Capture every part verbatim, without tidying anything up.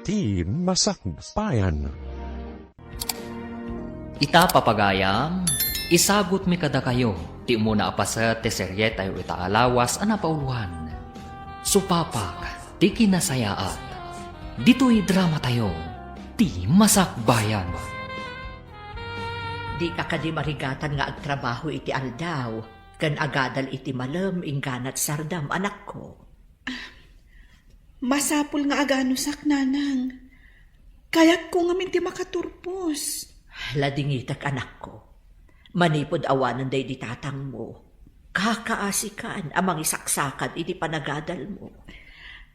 ti Masakbayan. Ita, papagayam, isagutmi kadakayo ti umuna a paset ti serietayo ita a lawas a napauloan, Supapak ti Kinasayaat. Ditoy dramatayo, ti Masakbayan. Dika kadi marigatan nga agtrabaho iti aldaw, ken agadal iti malem ingganat sardam, anakko? Masapul nga aganusak, nanang. Kayatko ngamin ti makaturpos. Ladingitek, anakko. Manipud awanen daydi tatangmo, kakaasikan a mangisaksakad iti panagadalmo.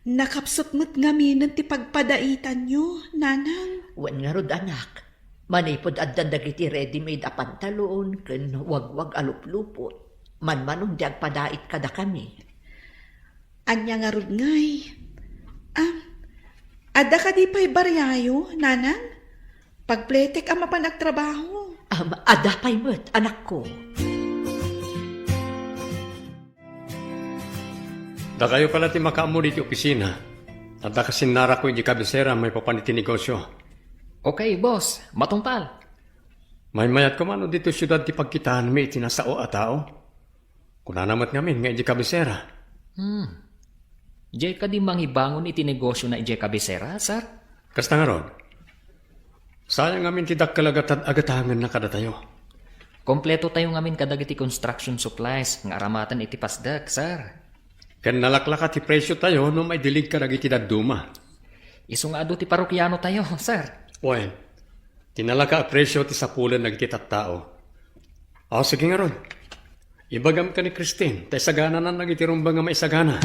Nakapsut met ngaminen ti pagpadaitanyo, nanang. Wen ngarud, anak, manipud addan dagiti ready-made a pantalon ken wagwag a luplupot, manmanon ti agpadait kadakami. Ania ngarud ngay? Ah, adda kadi pay bariayo, nanang? Pagpletek a mapan agtrabaho. Am, adda pay met, anakko. Dakayo pay la ti makaammo diti opisina. Adda kasinnarako iti kabisera maipapan iti negosio. Okay, boss. Matungpal. Maymayat koma no ditoy siudad ti pagkitaanmi iti nasao a tao? Kunana met ngamin nga idiay kabisera. Hmm. Diay kadi mangibangon iti negosiona idiay kabisera, sir? Kasta ngarud. Sayang ngamin ti dakkel a gatad a gatangenna kadatayo. Kompletotayo ngamin kadagiti construction supplies nga aramaten iti pasdek, sir. Ken nalaklaka ti presiotayo no maidilig kadagiti dadduma. Isu nga adu ti parokianotayo, sir. Wen, ti nalaka a presio ti sapulen dagiti tattao. Aw, sige ngarud. Ibagam ken ni Christine, ta isagananan dagiti rumbeng a maisagana.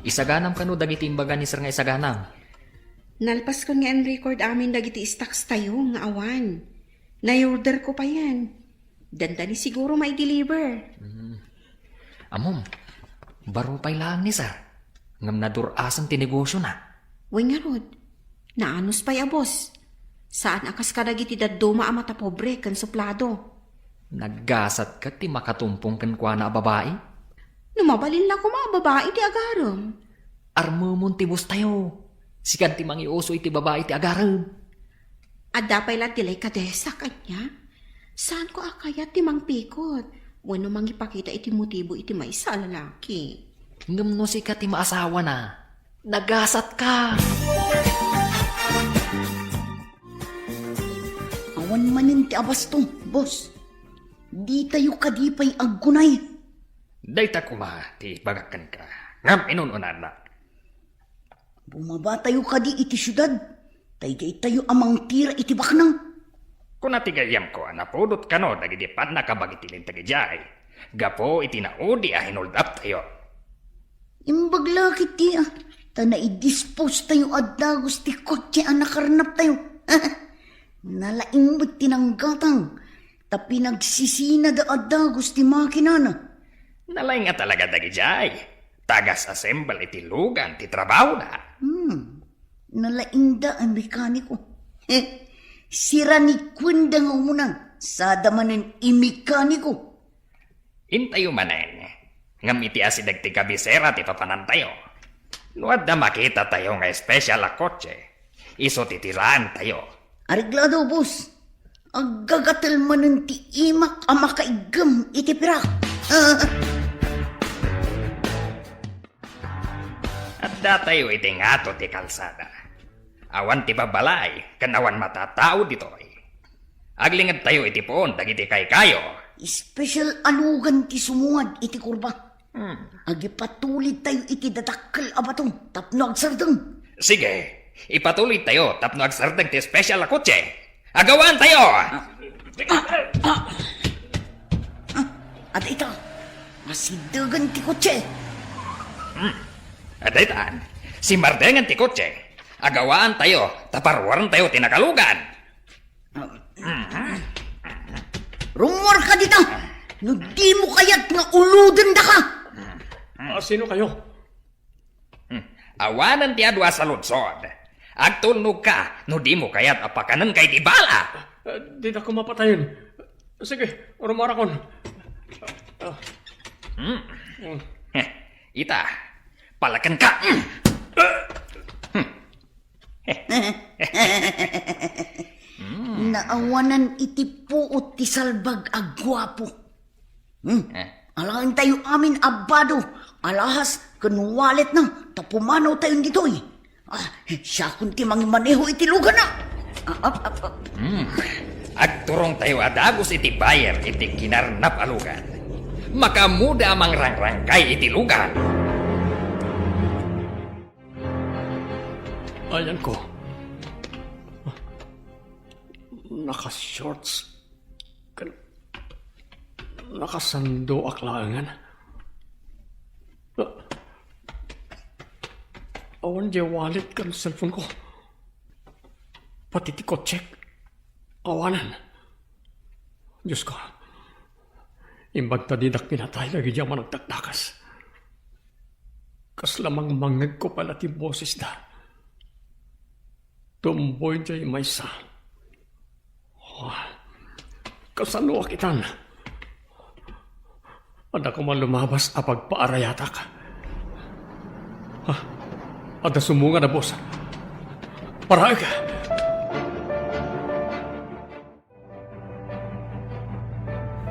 Isaganam kano dagiti imbaga ni sir nga isaganam? Nalpaskon nga in-record amin dagiti stocks tayo nga awan. Nai-order ko payen. Dandani siguro mai-deliver. Hmm. Ammom, baro pay laeng ni sir. Ngem nadur-asen ti negosiona. Wen ngarud, naanus pay a boss. Saan a kas kadagiti dadduma a matapobre ken suplado. Naggasat ket ti makatumpong kenkuana a babai? No mabalin la koma a babai ti agarem. Armemon ti boss tayo. Sika ti mangiuso iti babai ti agarem. Adda pay la ti lay kadesak, ania? Saanko a kayat ti mangpikot wenno mangipakita iti motibo iti maysa a lalaki. Ngem no sika ti maasawana, nagasatka. Awan manen ti abastom, boss. Ditayo kadi pay aggunay. Dayta koma ti ibagak kenka. Ngem inun-unanna. Bumabatayo kadi iti siudad, ta idiay tayo a mangtira iti baknang. Kuna ti gayyemko a napudot kano dagiti pannakabagit ti linteg idiay, gapu iti naudi a hinuldaptayo. Imbag la ketdi a, ta naidispose tayo a dagus ti kotse a nakarnaptayo. Nalaing met ti nanggatang, ta pinagsisinada a dagus ti makinana. Nalaing a talaga dagidiay. Tagas-assemble iti lugan ti trabahona. Hmm. Nalaingda a mekaniko. Siranikwenda nga umuna, sada manen imekaniko. Intayo manen, ngem iti asideg ti kabisera ti papanantayo. No adda makitatayo nga espesyal a kotse, isu ti tiraentayo. Areglado, boss. Aggagatel manen ti imak a makaiggem iti pirak. Addatayo iti ngato ti kalsada. Awan ti babbalay ken awan matatao ditoy. Aglingedtayo iti puon dagiti kaykayo. Espesyal a lugan ti sumungad iti kurba. Hmm. Agipatulidtayo iti dadakkel a bato tapno agsardeng. Sige, ipatulidtayo tapno agsardeng ti espesyal a kotse. Agawaantayo! Ah, ah, ah, ah, adda ita. Masiddegen ti kotse. Hmm. Adda itan. Simmardengen ti kotse. Agawaantayo, ta parwarentayo ti nakalugan. Rummuarka dita, no dimo kayat nga ulodendaka. Ah, sino kayo? Hmm. Awanen ti adu a saludsod. Agtulnogka no dimo kayat a pakanenka iti bala. Ah, didakon mapatayen. Sige, rummuarakon. Ah. Hmm. Hmm. Heh, ita, Palakanka! Naawanan iti puot ti salbag a guapo. Hmm. Eh. Alaentayo amin a bado, alahas ken walletna, ta pumanawtayon ditoy. Ah, siakon ti mangimaneho iti luganna. Ah, ap, ap, ap. Hmm. Agturongtayo a dagus iti buyer iti kinarnap a lugan. Makaammoda a mangrangrangkay iti lugan. Ayanko. Naka-shorts. Ken nakasandoak laengen. Awan diay wallet ken cellphone ko. Pati ti kotsek. Awanen. Diosko, imbag ta dinak pinatay dagiti aman agdakdakes. Kasla mangmangngegko pay la ti bosesda. Tumboy diay maysa. Oh, kasanoak itan? Adda koma lumabas a pagpaarayatak. Ah, adda sumungad a bus. Paraek!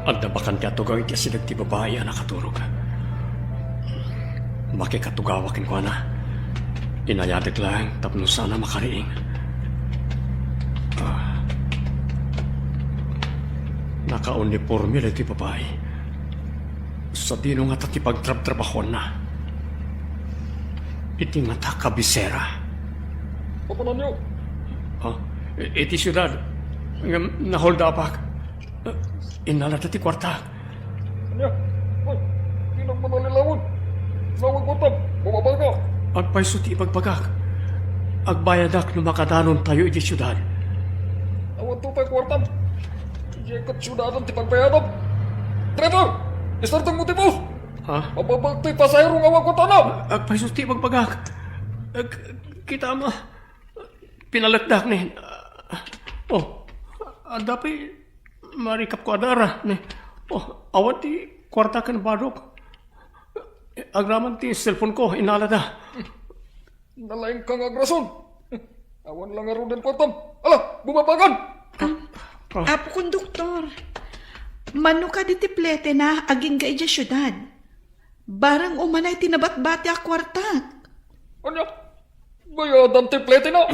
Adda bakan ti atugaw iti asideg ti babai a nakaturog. Makikatugawak kenkuana. Inayadek laeng tapno saan a makariing. Ah. Nakauniporme daytoy babai. Sadino ngata ti pagtrabtrabahuanna? Iti ngata kabisera. Papananyo? Ha? I-, iti siudad. Ngem naholdapak. Innalada ti kuarta. Ania? Hoy, dinak manalilawen. Nawag kuartam, bumabagak. Agpayso ti ibagbagak. Agbayadak no makadanontayo iti siudad. Awan to pay kuartam. Diay ket siudadan ti pagbayadam. Driver! Istartengmo ti bus! Ha? Mababag toy pasahero nga awan kuartana! Agpayso ti ibagbagak. Ag-, kitam, pinalekdak ni. Oh, adda pay marikapko a dara ni. Oh, awan ti kuarta ken badok. Agraman ti cellphone ko, innalada. Nalaingka nga agrason. Awan la ngaruden kuartam. Ala, bumabagan! Ah, ah. Apo Konduktor, mano kadi ti pletena agingga idiay siudad? Barang umanay ti nabatbati a kuartak. Ania? Bayadan ti pletena?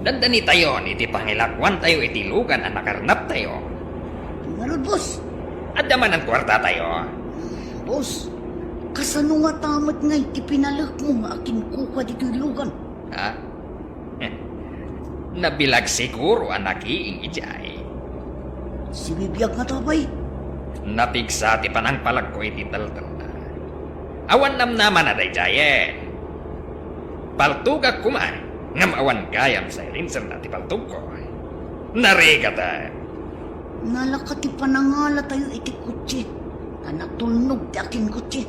Dandanitayon iti pangilakuantayo iti lugan a nakarnaptayo. Ngarud, boss. Adda manen kuartatayo. Boss, kasano ngata met ngay ti pinalekmo nga akinkukua ditoy lugan? Ha? Nabilag siguro a nakiing idiay. Sibibiag ngata pay? Napigsa ti panangpalekko iti teltella. Awan namnamana daydiayen. Paltogak koma, ngem awan gayam silencerna ti paltogko. Narigaten. Nalaka ti panangalatayo iti kotse, ta natulnog ti akinkotse.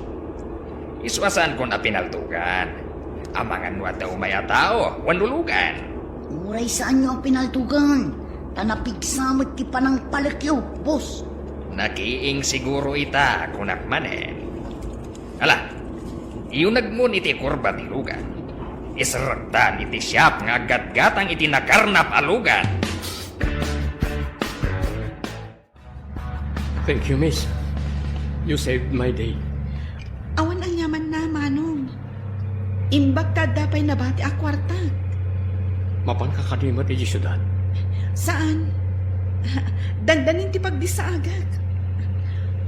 Isu a saankon a pinaltogan. Amangan no adda umay a tao wenno lugan. Uray saanyo a pinaltogan, ta napigsa met ti panangpalekyo, boss. Nakiing siguro ita, kunak manen. Ala, iyunegmon iti kurba ti lugan. Iserrektan iti siak nga aggatgatang iti nakarnap a lugan. Thank you, miss. You saved my day. Awan aniamanna, Manong. Imbag ta adda pay nabati a kuartak. Mapanka kadi met idiay siudad? Saan. Dandanin ti pagdissaagak.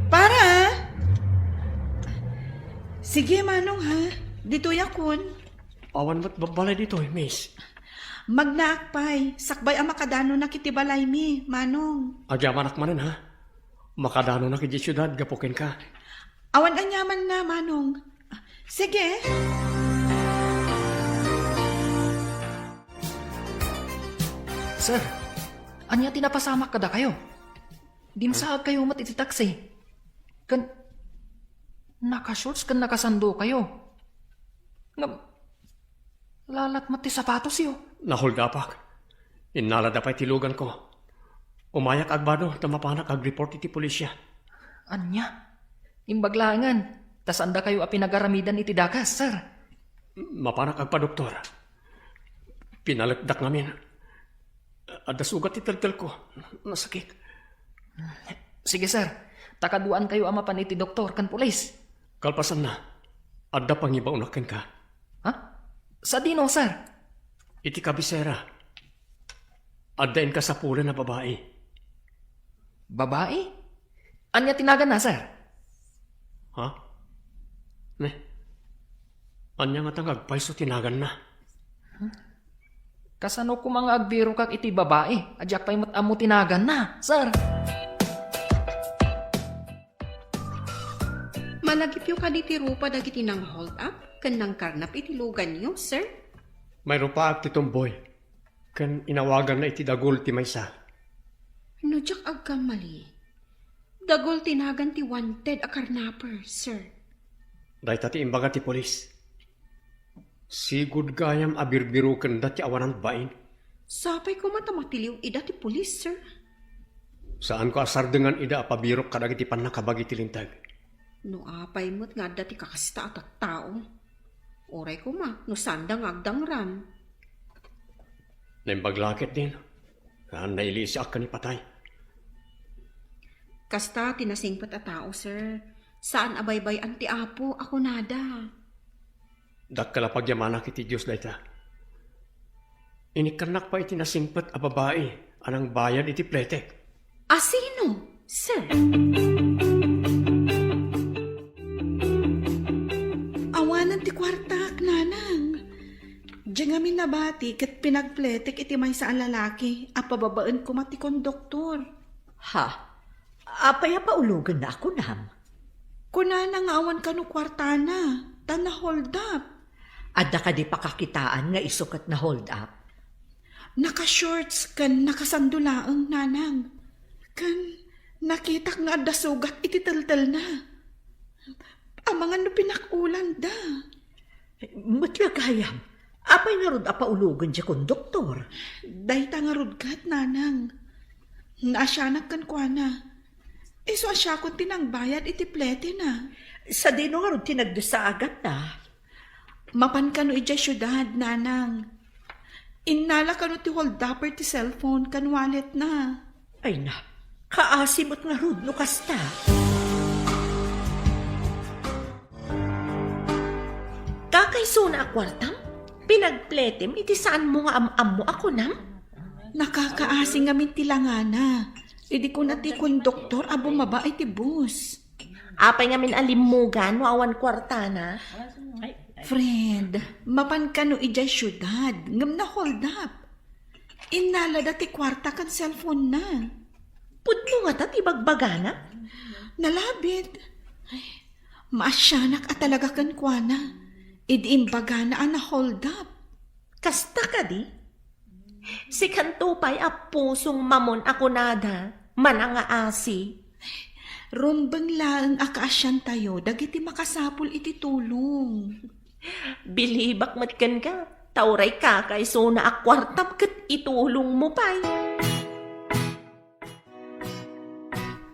Para! Sige, Manong, ha? Ditoyakon. Awan met babbalay ditoy, miss. Magnaak pay, sakbay a makadanonak iti balaymi, Manong. Agyamanak manen, ha? Makadanonak idiay siudad gapu kenka. Awan aniamanna, Manong. Sige. Sir, ania ti napasamak kadakayo? Dinsaagkayo met iti taksi. Ken naka-shorts ken nakasandokayo. Ngem, lalat met ti sapatosyo. Naholdapak. Innalada pay ti luganko. Umayak agbado ta mapanak agreport iti polisia. Ania? Imbag laengen, ta saandakayo a pinagaramidan iti dakes, sir. Mapanak agpadoktor. Pinalekdak ngamin. Adda sugat ti teltelko. Nasakit. Sige, sir. Ta kaduaankayo a mapan iti doktor ken pulis. Kalpasanna, adda pangibaonak kenka. Ha? Sadino, sir? Iti kabisera, adda inkasapulan a babai. Babai? Ania ti naganna, sir? Ha? Ne? Ania ngata nga agpayso ti naganna? Kasano koma nga agbirokak iti babai a diak pay met ammo ti naganna, sir? Malagipyo kadi ti rupa dagiti nang-hold up ken nangkarnap iti luganyo, sir? Mayrupaak ti tumboy, ken inawaganna iti dagul ti maysa. No diak agkamali, dagul ti nagan ti wanted a karnaper, sir. Dayta ti imbaga ti pulis. Sigud gayam a birbirokenda ti awanan bain. Sapay koma ta matiliw ida ti pulis, sir. Saanko a sardengan ida a pabirok kadagiti pannakabagi ti linteg. No apay met nga adda ti kakasta a tattao. Uray koma, no saanda nga agdangram. Naimbag la ketdin, nga nailisiak ken ipatay. Kasta ti nasingpet a tao, sir. Saan a baybay-an ti Apo a kunada. Dakkel a pagyamanak iti Dios dayta. Inikkannak pay iti nasingpet a babai a nangbayad iti pletek. A sino, sir? Awanen ti kuartak, nanang. Diay ngamin nabati ket pinagpletek iti maysa a lalaki a pababaen koma ti konduktor. Ha? Apay a paulogenna a kunam? Kunana nga awan kano kuartana, ta na-hold up. Adda kadi pakakitaan nga isu ket na-hold up? Naka-shorts ken nakasando laeng, nanang. Ken nakitak nga adda sugat iti teltelna. Amangan no pinakulanda. Met la gayam, apay ngarud a paulogen diay konduktor? Dayta ngarud ket, nanang. Naasianak kenkuana. Isu a siakon ti nangbayad iti pletena. Sadino ngarud ti nagdusaagatna? Mapan kano idiay siudad, nanang. Innala kano ti holdupper ti cellphone ken walletna. Ay na, kaasi met ngarud no kasta. Kakaisuna a kuartam? Pinagpletem iti saanmo nga am-ammo a kunam? Nakakaasi ngamin ti langana. Idi kuna ti konduktor a bumaba iti bus. Apay ngamin a limmugan no awan kuartana? Friend, mapan kano idiay siudad, ngem na-hold up. Innalada ti kuarta ken cellphone-na. Pudno ngata ti bagbagana? Nalabit. Ay, maasianak a talaga kenkuana. Idi imbagana a na-hold up. Kasta kadi? Sikanto pay a pusong mamon a kunada, manangaasi. Rumbeng laeng a kaasiantayo dagiti makasapul iti tulong. Bilibak met kenka, ta uray kakaisuna a kuartam ket itulongmo pay.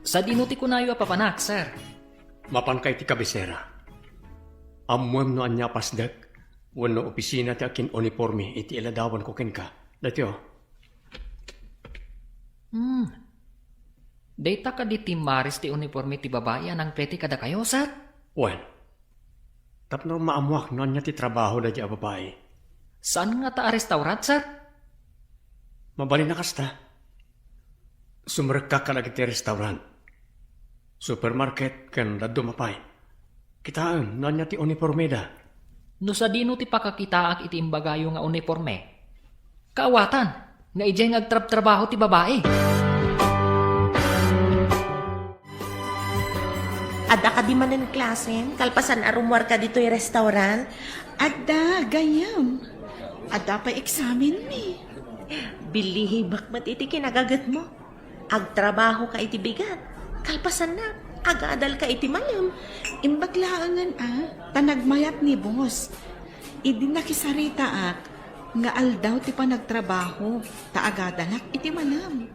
Sadino ti kunayo a papanak, sir? Mapanka iti kabisera. Ammoem no ania a pasdek wenno opisina ti akin-uniporme iti iladawanko kenka. Daytoy, o. Hmm. Dayta kadi ti maris ti uniporme ti babai a nangplete kadakayo, sir? Wen, tapno maammoak no ania ti trabaho daydiay a babai. Saan ngata a restaurant, sir? Mabalin a kasta. Sumrekka kadagiti restaurant, supermarket, ken dadduma pay. Kitaem no ania ti unipormeda. No sadino ti pakakitaak iti imbagayo nga uniporme? Kaawatan nga idiay nga agtrabtrabaho ti babai. Adda kadi manen klasem kalpasan a rummuarka ditoy restaurant? Adda, gayyem. Adda pay eksamenmi. Bilibak met iti kinagagetmo. Agtrabahoka iti bigat. Kalpasanna, agadalka iti malem. Imbag laengen a, ta nagmayat ni boss. Idi nakisaritaak nga aldaw ti panagtrabaho, ta agadalak iti malem.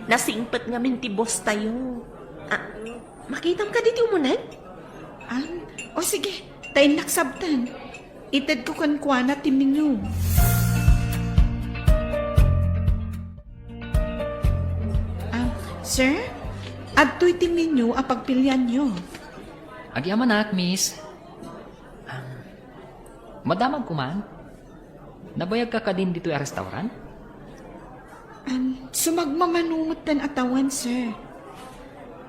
Nasingpet ngamin ti boss tayo. Ah, makitam kadi ti umuneg? O sige, ta innak sabten. Itedko kenkuana ti menu. Ah, sir, adtoy ti menu a pagpilianyo. Agyamanak, miss. Ah, madamag ko man? Nabayag ka kadin ditoy a restaurant? Am, sumagmamano metten a tawen, sir.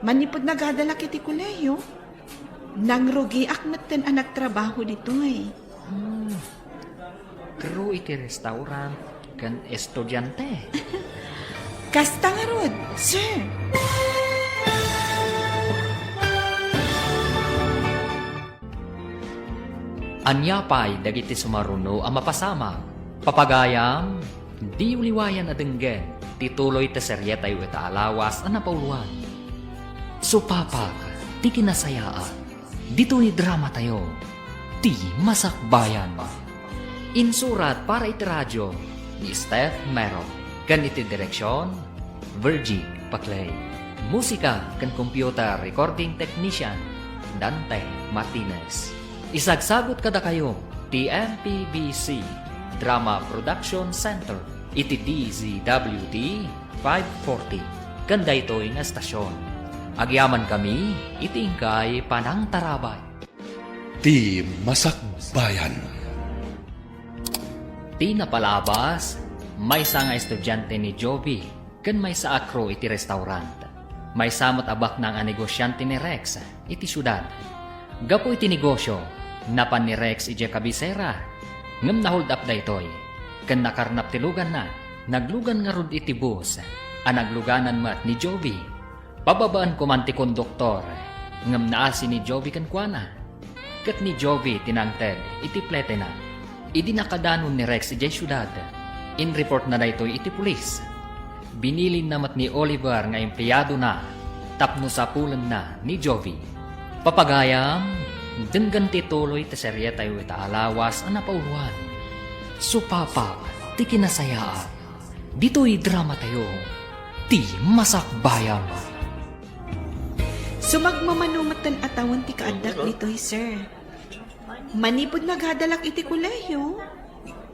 Manipud nagadalak iti kolehiyo, nangrugiak metten a nagtrabaho ditoy. Hmm. Crew iti restaurant ken estudiante. Kasta ngarud, sir. Ania pay dagiti sumaruno a mapasamak? Papagayam, diyo liwayan a denggen ti tuloy ti serietayo ita a lawas a napauloan. Supapak ti kinasayaat ditoy dramatayo, Ti Masakbayan. Insurat para iti radio ni Steph Mero ken iti direksion, Virgie Paclay. Musika ken computer recording technician, Dante Martinez. Isagsagut kadakayo ti M P B C Drama Production Center iti D Z W T five forty ken daytoy nga estasion. Agyamankami iti inkay panangtarabay. Ti Masakbayan. Ti napalabas, maysa nga estudiante ni Jovi ken maysa a crew iti restaurant. Maysa met a baknang a negosiante ni Rex iti siudad. Gapu iti negosio, napan ni Rex idiay kabisera, ngem na-hold up daytoy, ken nakarnap ti luganna. Naglugan ngarud iti bus a nagluganan met ni Jovi. Pababaen ko man ti konduktor, ngem naasi ni Jovi kenkuana, ket ni Jovi ti nangted iti pletena. Idi nakadanon ni Rex idiay siudad, inreportna daytoy iti pulis. Binilinna met ni Oliver nga empleyadona tapno sapulenna ni Jovi. Papagayam, denggen ti tuloy ti serietayo ita a lawas a napauloan. Supapak ti kinasayaat. Ditoy dramatayo, Ti Masakbayan. Sumagmamano metten a tawen ti kaaddak ditoy, sir. Manipud nagadalak iti kolehiyo,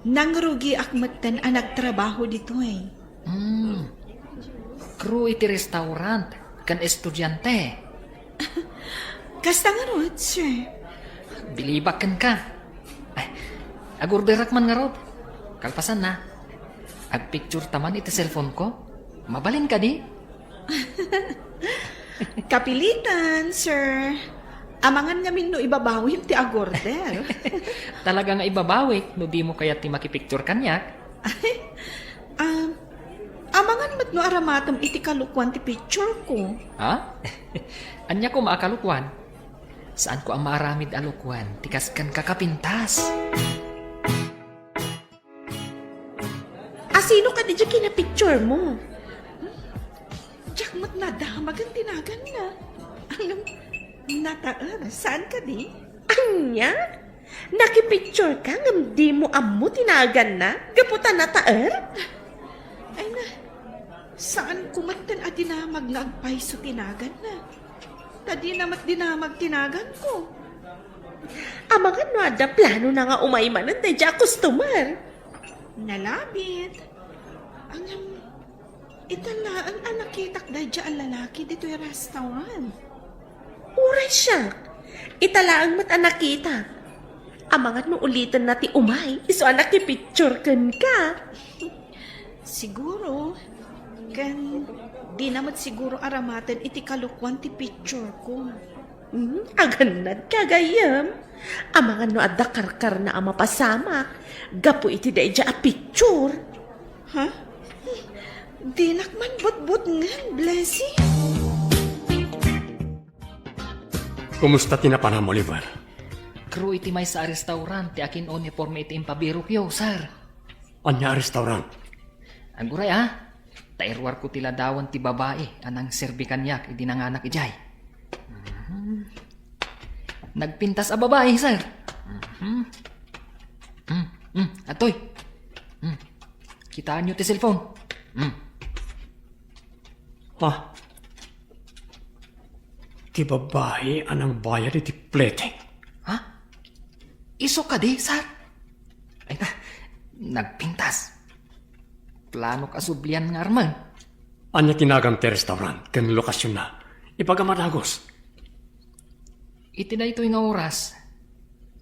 nangrugiak metten a nagtrabaho ditoy. Hmm. Crew iti restaurant ken estudiante. Kasta ngarud, sir. Bilibak kenka. Ay, agorderak man ngarud. Kalpasanna, agpicture ta man iti cellphone ko. Mabalin kadi? Kapilitan, sir. Amangan ngamin no ibabawim ti agorder. Talaga nga ibabawik no dimo kayat ti makipicture kaniak. Ay, ah, amangan met no aramatem iti kalokuan ti picture ko. Ha? Ania koma a kalokuan? Saanko a maaramid a lokuan ti kas kenka kapintas. A sino kadi diay kinapicture mo? Diak met nadamagen ti naganna. Ngem nataer, saan kadi? Ania? Nakipicture ka ngem dimo ammo ti naganna gapu ta nataer? Ay na, saan ko metten a dinamag nga agpayso ti naganna. Ta dina met dinamag ti naganko. Amangan no adda planona nga umay manen daydiay a customer. Nalabit. Ngem, ita laeng a nakitak daydiay a lalaki ditoy restaurant. Uray siak, ita laeng met a nakitak. Amangan no ulitenna ti umay, isu a nakipicture kenka. Siguro, ken dina met siguro aramaten iti kalokuan ti picture ko. Hmm, agannadka, gayyem. Amangan no adda karkarna a mapasamak gapu iti daydiay a picture. Ha? Dinak man butbutngen, Blessing. Kumusta ti napanam, Oliver? Crew iti maysa a restaurant ti akin-uniforme iti impabirokyo, sir. Ania a restaurant? Aguray, a. Ta iruarko ti ladawan ti babai a nangserbi kaniak idi nanganak idiay. Mhm. Nagpintas a babai, sir. Mhm. Mm, mm, atoy. Mm. Kitaenyo ti cellphone. Mm. Ha? Ti babai a nangbayad iti plete. Isu kadi, sir? Ay na, nagpintas. Planok a sublian nga armen. Ania ti nagan ti restaurant ken lokasionna? Ibagam a dagus. Iti daytoy nga oras,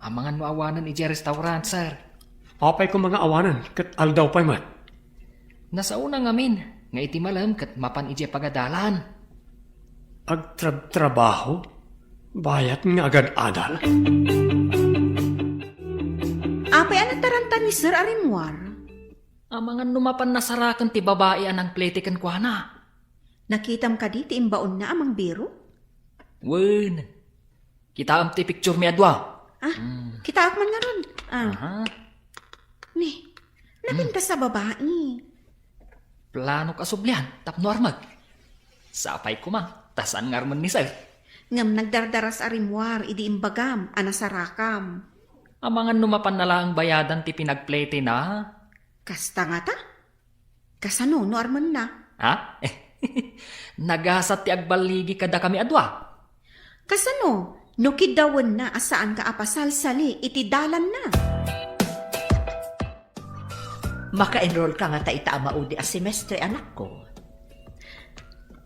amangan no awanen idiay restaurant, sir. Apay koma nga awanen ket aldaw pay met? Nasaona ngamin nga iti malem ket mapan idiay pagadalan. Agtrabtrabaho? Bayat nga agad-adal? Apay a nataranta ni Sir a rimmuar? Amangan no mapan nasaraken ti babai a nangplete kenkuana. Nakitam kadi ti imbaonna a mangbirok? Wen. Kitaem ti picture mi a dua. Ah, kitaak man ngarud. Ah, Aha. Ni, napintas a babai. Planok a sublian tapno armek. Sapay koma, ta saan nga armen ni sir. Ngem nagdardaras a rimmuar idi imbagam a nasarakam. Amangan no mapanna laeng bayadan ti pinagpletena. Kasta ngata? Kasano no armenna? Ha? Nagasat ti agballigi kadakami a dua. Kasano no kiddawenna a saanka a pasalsali iti dalanna? Maka-enroll ka ngata ita a maudi a semestre, anakko?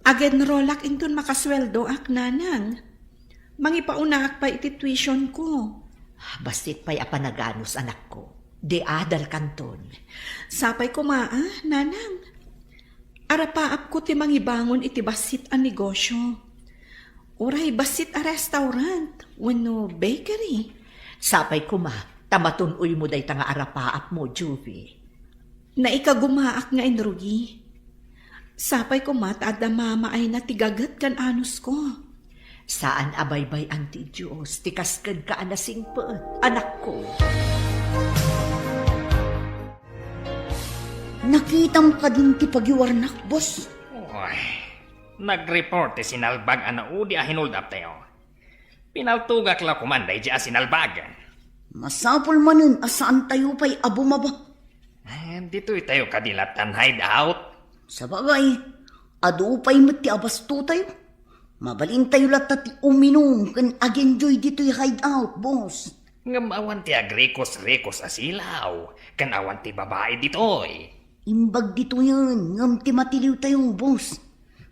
Ag-enrollak inton makasueldoak, nanang. Mangipauna ak pay iti tuition ko. Bassit pay a panaganus, anakko. Di adal kanton. Sapay koma, a, nanang. Arapaapko ti mangibangon iti bassit a negosyo. Uray bassit a restaurant wenno bakery. Sapay koma, ta matun-oymo dayta nga arapaapmo, Juvie. Naikagumaak nga inrugi. Sapay koma ta adda mamaayna ti gaget ken anusko. Saan a baybay-an ti Dios ti kas kenka a nasingpet, anakko. Nakitam kadin ti pagiwarnak, boss? Uy, nag-report ti sinalbag a naudi a hinuldaptayo. Pinaltogak la koman daydi a sinalbag. Masapul manen a saantayo pay a bumaba. Eh, ditoy tayo kadi latta hideout. Sabagay, adu pay met ti abasto tayo. Mabalin tayo latta ti uminum ken ag-enjoy ditoy hideout, boss. Ngem awan ti agrikos-rikos a silaw, ken awan ti babai ditoy. Imbag ditoyen, ngem ti matiliw tayo, boss.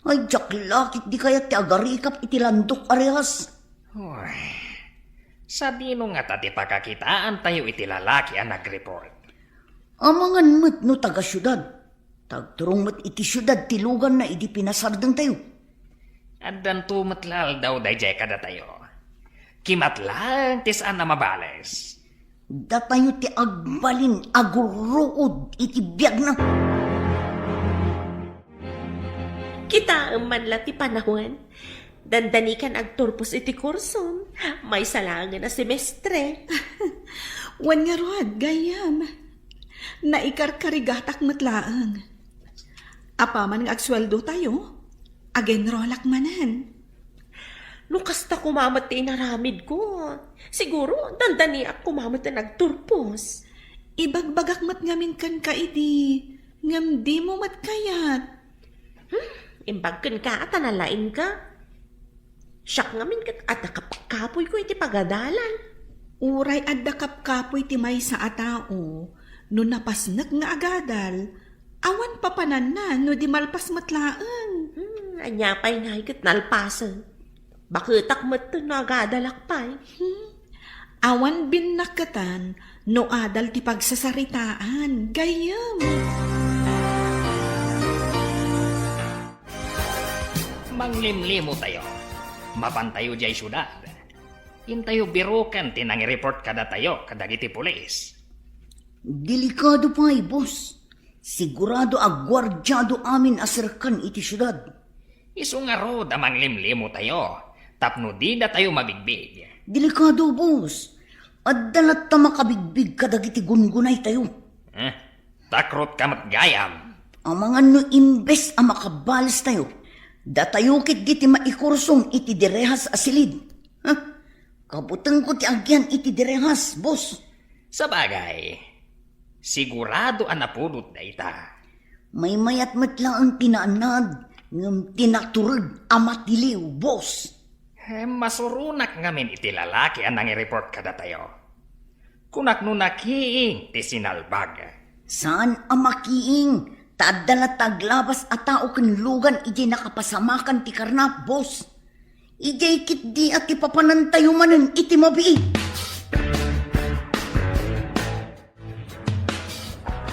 Ay, diak la ketdi kayat ti agarikap iti landok a rehas. Uy, sadino ngata ti pakakitaan tayo iti lalaki a nag-report? Amangan met no taga-siudad. Tagturong met iti siudad ti luganna idi pinasardeng tayo. Addanto met la aldaw daydiay kadatayo. Kimat laeng ti saan a mabales. Datayo ti agbalin a gurruod iti biagna. Kitaem man la ti panawen. Dandanikan agturpos iti kursom. Maysa laengen a semestre. Wen ngarud, gayyem. Naikarkarigatak met laeng. Apaman nga agsueldo tayo, ag-enrollak manen. No kasta koma met ti inaramidko, siguro dandaniak koma met a nagturpos. Ibagbagak met ngamin kenka idi, ngem dimo met kayat. Hmm, imbag kenka a ta nalaingka. Siak ngamin ket adda kapkapoyko iti pagadalan. Uray adda kapkapoy ti maysa a tao, no napasnek nga agadal, awan papananna no di malpas met laeng. Hmm, ania pay ngay ket nalpasen? Baketak met no agadalak pay. Hmm. Awan binnakketan no adal ti pagsasaritaan, gayyem. Manglimlimo tayo. Mapan tayo diay siudad. Intayo biroken ti nangireport kadatayo kadagiti pulis. Delikado pay, boss. Sigurado a guardiado amin a serkan iti siudad. Isu ngarud a manglimlimo tayo tapno dida tayo mabigbig. Delikado, boss. Adda latta makabigbig kadagiti gungunay tayo. Eh, takrot ka met gayam. Amangan no imbes a makabales tayo, datayo ketdi ti maikursong iti direhas a silid. Huh? Kabutengko ti agian iti direhas, boss. Sabagay, sigurado a napudot dayta. Maymayat met laeng ti naanad, ngem ti natureg a matiliw, boss. Hem, masuronak ngamin iti lalaki a nangireport kadatayo. Kunak no nakiing ti sinalbag. Saan a makiing, ta adda latta aglabas a tao ken lugan idiay nakapasamakan ti karnap, boss. Idiay ketdi a ti papanantayo manen iti mabiit.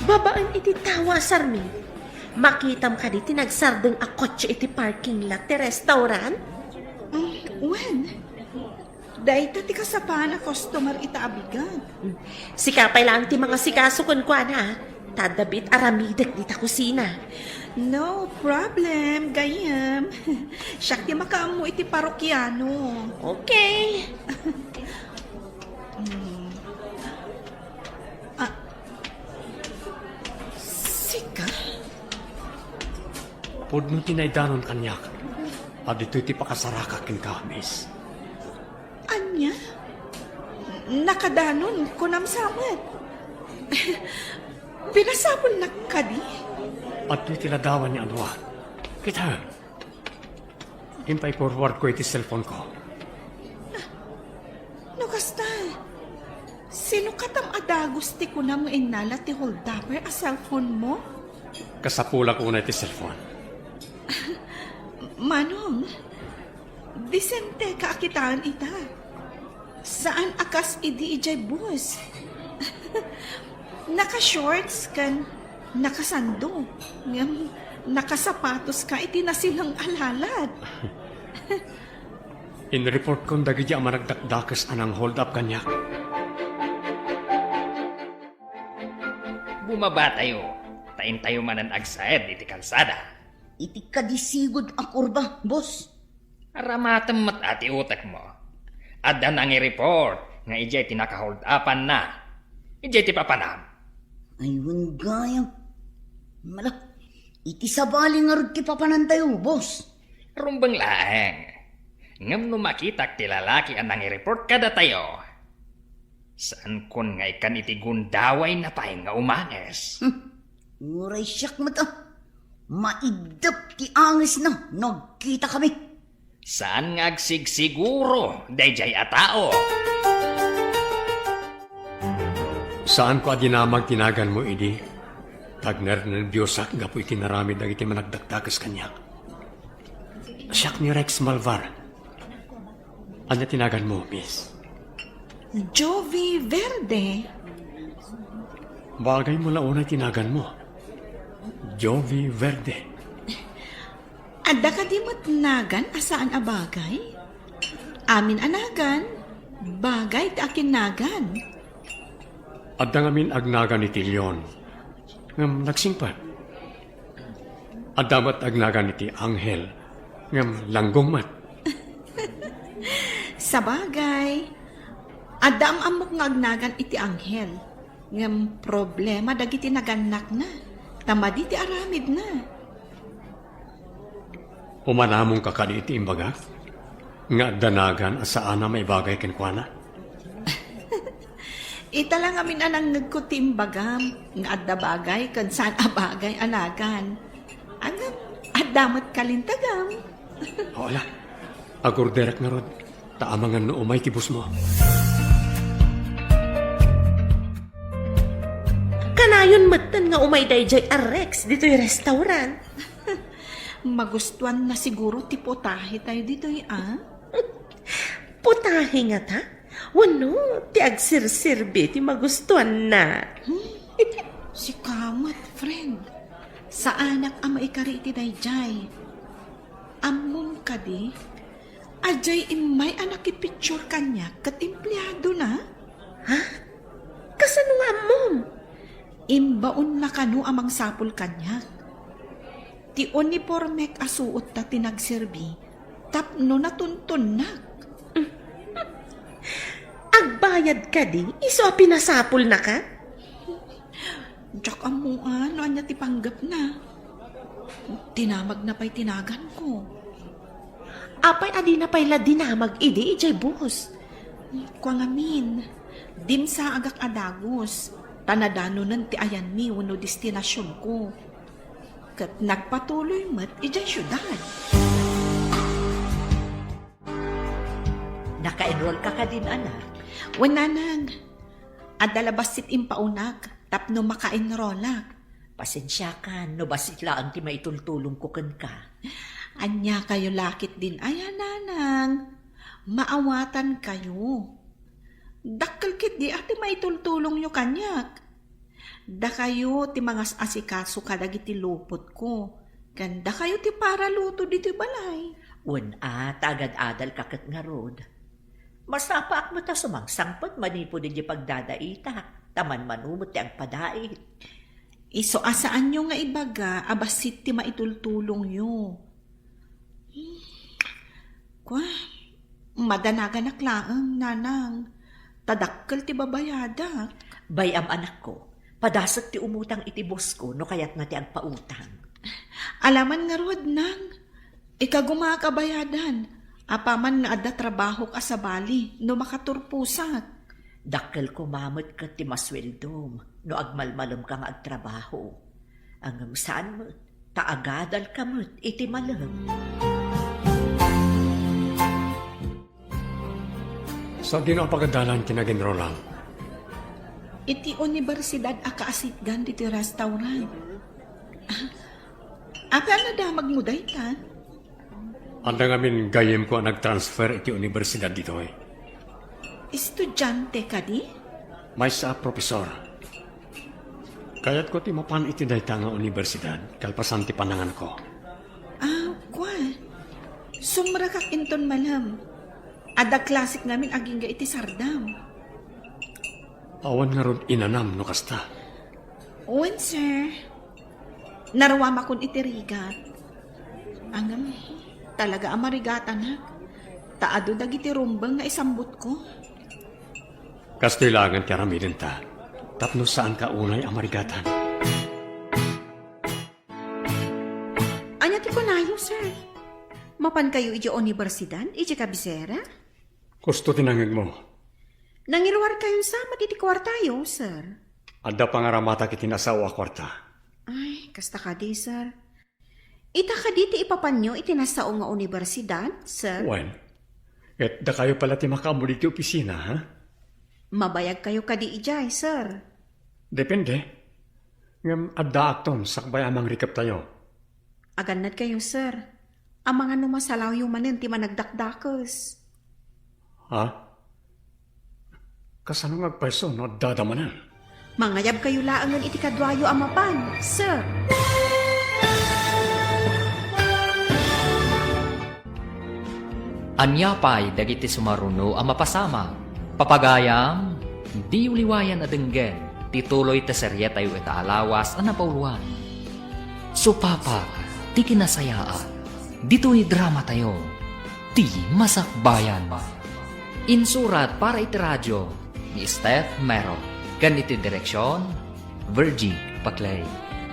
Babaen iti tawa a sarmi, makitam kadi ti nagsardeng a kotse iti parking lot ti restaurant? Mm, wen. Dayta ti kasapaan a customer ita a bigat. Sika pay laeng ti mangasikaso kenkuana, ta adda biit aramidek dita kusina. No problem, gayyem. Siak ti makaammo iti parokiano. Okay. Mm. Ah, sika? Pudno ti naidanon kaniak a ditoy ti pakasaraka kenka, miss. Ania? Nakadanon, kunam sa met. Pinasapulnak kadi? Adtoy ti ladawan ni Anwar. Kita. Impay-forward ko iti cellphone ko. No kasta, sino katam a dagus ti kunam nga innala ti holdupper a cellphone mo? Kasapulak unay ti cellphone. Manong, disenteka a kitaen ita. Saan a kas idi idiay bus. Naka-shorts ken nakasando, ngem nakasapatos ka iti nasileng a lalat. In-report kon dagiti a managdakdakes a nang-hold up kaniak. Bumabatayo, ta intayo manen agsaed iti kalsada. Iti kadi sigud a kurba, boss. Aramatem met a ti utekmo. Adda nangi-report nga idiay ti nakaholdapanna. Idiay ti papanam. Ay, wen gayam. Mala, iti sabali ngarud ti papanantayo, boss. Rumbeng laeng. Ngem no makitak ti lalaki a nangi-report kadatayo, saankon nga ikkan iti gundawayna pay nga umanges. Hmm. Uray siak met a, maiddep ti angesna no agkitakami. Saan nga agsigsiguro daydiay a tao? Saanko a dinamag ti naganmo idi. Tagnernerbiosak gapu iti naramid dagiti managdakdakes kaniak. Siak ni Rex Malvar. Ania ti naganmo, miss? Jovi Verde. Bagay mo la unay ti naganmo. Jovi Verde. Adda kadi met nagan a saan a bagay? Amin a nagan, bagay ti akinnagan. Adda ngamin agnagan iti leon, ngem nagsingpet. Adda met agnagan iti anghel, ngem langgong met. Sabagay, adda am-ammok nga agnagan iti anghel, ngem problema dagiti nagannakna, ta madi ti aramidna. Umanamonka kadi iti imbagak nga adda nagan a saan a maibagay kenkuana? Ita la ngamin a nangngegko ti imbagam nga adda bagay ken saan a bagay a nagan. Ngem, adda met kalintagam. O, ala, agorderek ngarud, ta amangan no umay ti busmo. Kanayon metten nga umay daydiay a Rex ditoy restaurant. Magustuanna siguro ti putahe tayo ditoy, a? Putahe ngata? Wenno ti agsirsirbi ti magustuanna? Hmm? Sika met, friend. Saanak a maikari iti daydiay. Ammom kadi? Adiay immay a nakipicture kaniak ket empleadona. Ha? Kasano nga ammom? Imbaonna kano a mangsapul kaniak. Ti unipormek a suotta ti nagserbi tapno natuntonnak. Agbayad kadi isu a pinasapulnaka? Diak ammoan no ania ti panggepna. Dinamagna pay ti naganko. Apay a dina pay la dinamag idi idiay bus? Kua ngamin, dimsaagak a dagus, ta nadanonen ti ayanmi wenno destinasionko. Ket nagpatuloy met idiay siudad. Naka-enroll ka kadin, anak? Wen, nanang. Adda la bassit impaunak tapno maka-enrollak. Pasensiakan no bassit laeng ti maitultulongko kenka. Ania kayo lakit din aya, Nanang? Maawatan kayo. Dakkel ketdi a ti maitultulongyo kaniak. Dakayo ti mangas-asikaso kadagiti lupotko, ken dakayo ti paraluto ditoy balay. Wen a, ta agad-adalka ket ngarud. Masapaak met a sumangsangpet manipud idiay pagdadaitak, ta manmano met ti agpadait. Isu a saanyo nga ibaga a bassit ti maitultulongyo. Hmm. Kua, madanaganak laeng, Nanang, ta dakkel ti babayadak. Bay-am, anakko, padasek ti umutang iti bossko no kayatna ti agpautang. Alaman ngarud, Nang, ikagumaak a bayadan, apaman nga adda trabahok a sabali no makaturposak. Dakkel koma met ket ti masueldom no agmalmalemka nga agtrabaho. Ngem saan met, ta agadalka met iti malem. Sadino a pagadalan ti nag-enrollam? Iti universidad a kaasitgan ditoy restaurant. Ah, apay a nadamagmo dayta? Adda ngamin gayyemko a nagtransfer iti universidad ditoy. Estudiante kadi? Maysa a profesor. Kayatko ti mapan iti dayta nga universidad kalpasan ti pananganko. Ah, kua. Sumrekak inton malem. Adda klasek ngamin agingga iti sardam. Awan ngarud inanam no kasta. Wen, sir. Naruamakon iti rigat. Ngem, talaga a marigatanak. Ta adu dagiti rumbeng nga isambutko. Kastoy laengen ti aramidenta, tapno saanka unay a marigatan. Ania ti kunayo, sir? Mapankayo idiay universidad, idiay kabisera? Kusto ti nangngegmo. Nangiruarkayon sa met iti kuartayo, sir? Adda pangaramatak iti nasao a kuarta. Ay, kasta kadi, sir. Ita kadi ti ipapanyo iti nasao nga universidad, sir? Wen, ket dakayo pala ti makaammo ditoy opisina, ha? Mabayagkayo kadi idiay, sir? Depende. Ngem addaakton sakbay a mangrikeptayo. Agannadkayo, sir. Amangan no masalawyo manen ti managdakdakes. Ha? Kasano nga agpayso no addada manen? Mangayabkayo laengen iti kaduayo a mapan, sir. Ania pay dagiti sumaruno a mapasamak? Papagayam, diyo liwayan a denggen ti tuloy ti serietayo ita a lawas a napauluan. Supapak ti kinasayaat ditoy dramatayo, ti Masakbayan. Insurat para iti radio ni Steph Mero, ken iti direksion, Virgie Paclay.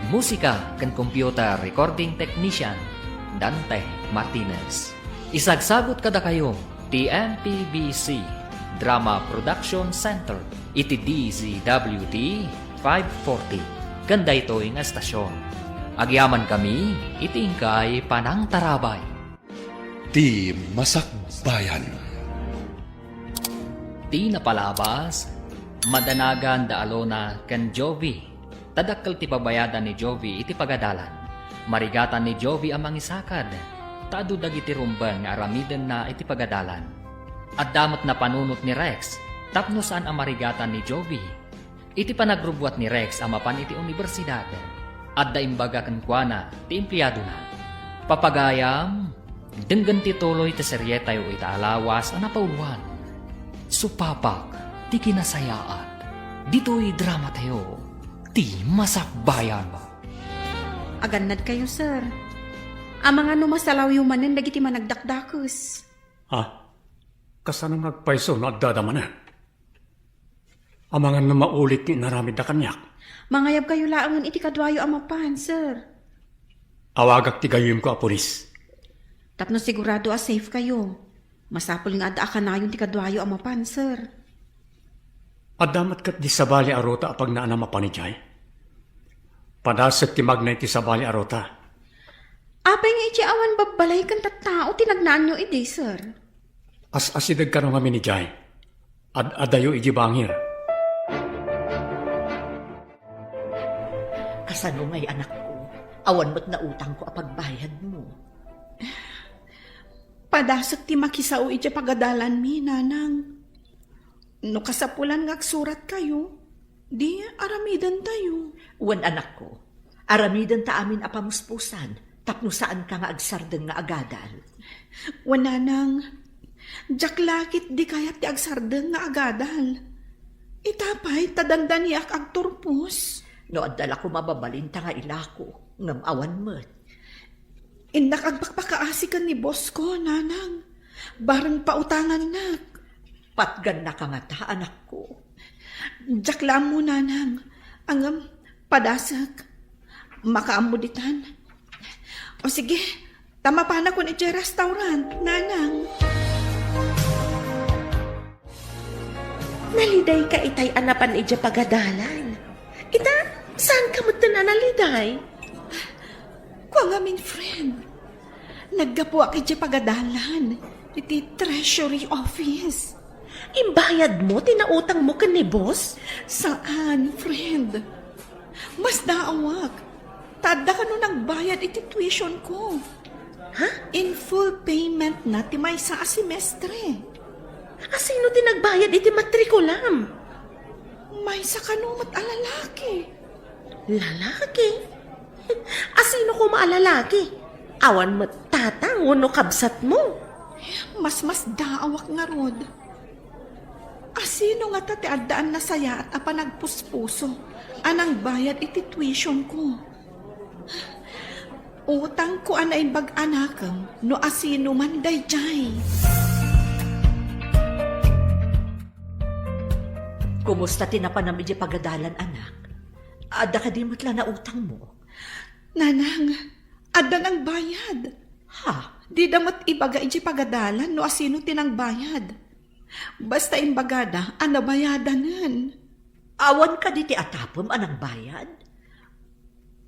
Musika ken computer recording technician, Dante Martinez. Isagsagut kadakayo ti M P B C Drama Production Center iti D Z W T five forty ken daytoy nga estasion. Agyamankami iti inkay panangtarabay. Ti Masakbayan. Ti napalabas, madanagan da Alona ken Jovi. Ta dakkel ti babayadan ni Jovi iti pagadalan. Marigatan ni Jovi a mangisakad, ta adu dagiti rumbeng nga aramidenna iti pagadalan. Adda met napanunot ni Rex tapno saan a marigatan ni Jovi. Iti panagrubbuat ni Rex a mapan iti universidad, adda imbaga kenkuana ti empleadona. Papagayam, denggen ti tuloy ti serietayo ita a lawas a napauluan. Supapak ti kinasayaat ditoy dramatayo, ti Masakbayan. Agannadkayo, sir. Amangan no masalawyo manen dagiti managdakdakes. Ha? Kasano nga agpayso no addada manen? Amangan no maulit ti inaramidda kaniak. Mangayabkayo laengen iti kaduayo a mapan, sir. Awagak ti gayyemko a pulis. Tapno sigurado a safe kayo, masapul nga adda a kanayon ti kaduayo a mapan, sir. Adda met ket di sabali a ruta a pagnaanam a mapan idiay. Padasek ti magna iti sabali a ruta. Apay nga iti awan babbalay ken tattao ti nagnaanyo idi, sir? As-asideg kano ngamin idiay. Ad-adayo iti bangir. Sano ngay, anakko? Awan met nautangko a pagbayadmo. Padasek ti makisao iti pagadalanmi, nanang. No kasapulan nga agsuratkayo, di aramidentayo. Wen, anakko, aramidenta amin a pamuspusan tapno saanka nga agsardeng nga agadal. Wen, nanang, diak la ketdi kayat ti agsardeng nga agadal. Ita pay ta dandaniak agturpos. No adda la koma mabalinta nga ilako, ngem awan met. Innak agpakpakaasi ken ni boss ko, nanang. Bareng pautangannak. Patgannaka ngata, anakko? Diak la ammo, nanang. Ngem, padasek. Makaammo ditan. O sige, ta mapanakon iti restaurant, nanang. Nalidayka itay a napan idiay pagadalan. Ita, saanka metten a naliday? Kua ngamin, friend. Naggapuak idiay pagadalan iti treasury office. Imbayadmo ti nautangmo ken ni boss? Saan, friend. Masdaawak. Ta adda kano nagbayad iti tuition ko. Ha? In full payment na ti maysa a semestre. Asino ti nagbayad iti matrikulam? Maysa kano met a lalaki. Lalaki? Asino koma a lalaki? Awan met tatang wenno kabsatmo? Masmasdaawak ngarud. Asino ngata ti addaan nasayaat a panagpuspuso a nangbayad iti tuition ko? Utangko a naimbag a nakem no asino man daydiay. Kumusta ti napanam idiay pagadalan, anak? Adda kadi met la nautangmo? Nanang, adda nangbayad. Ha? Dida met ibaga idiay pagadalan no asino ti nangbayad. Basta imbagada a nabayadanen. Awan kadi ti atapem a nangbayad?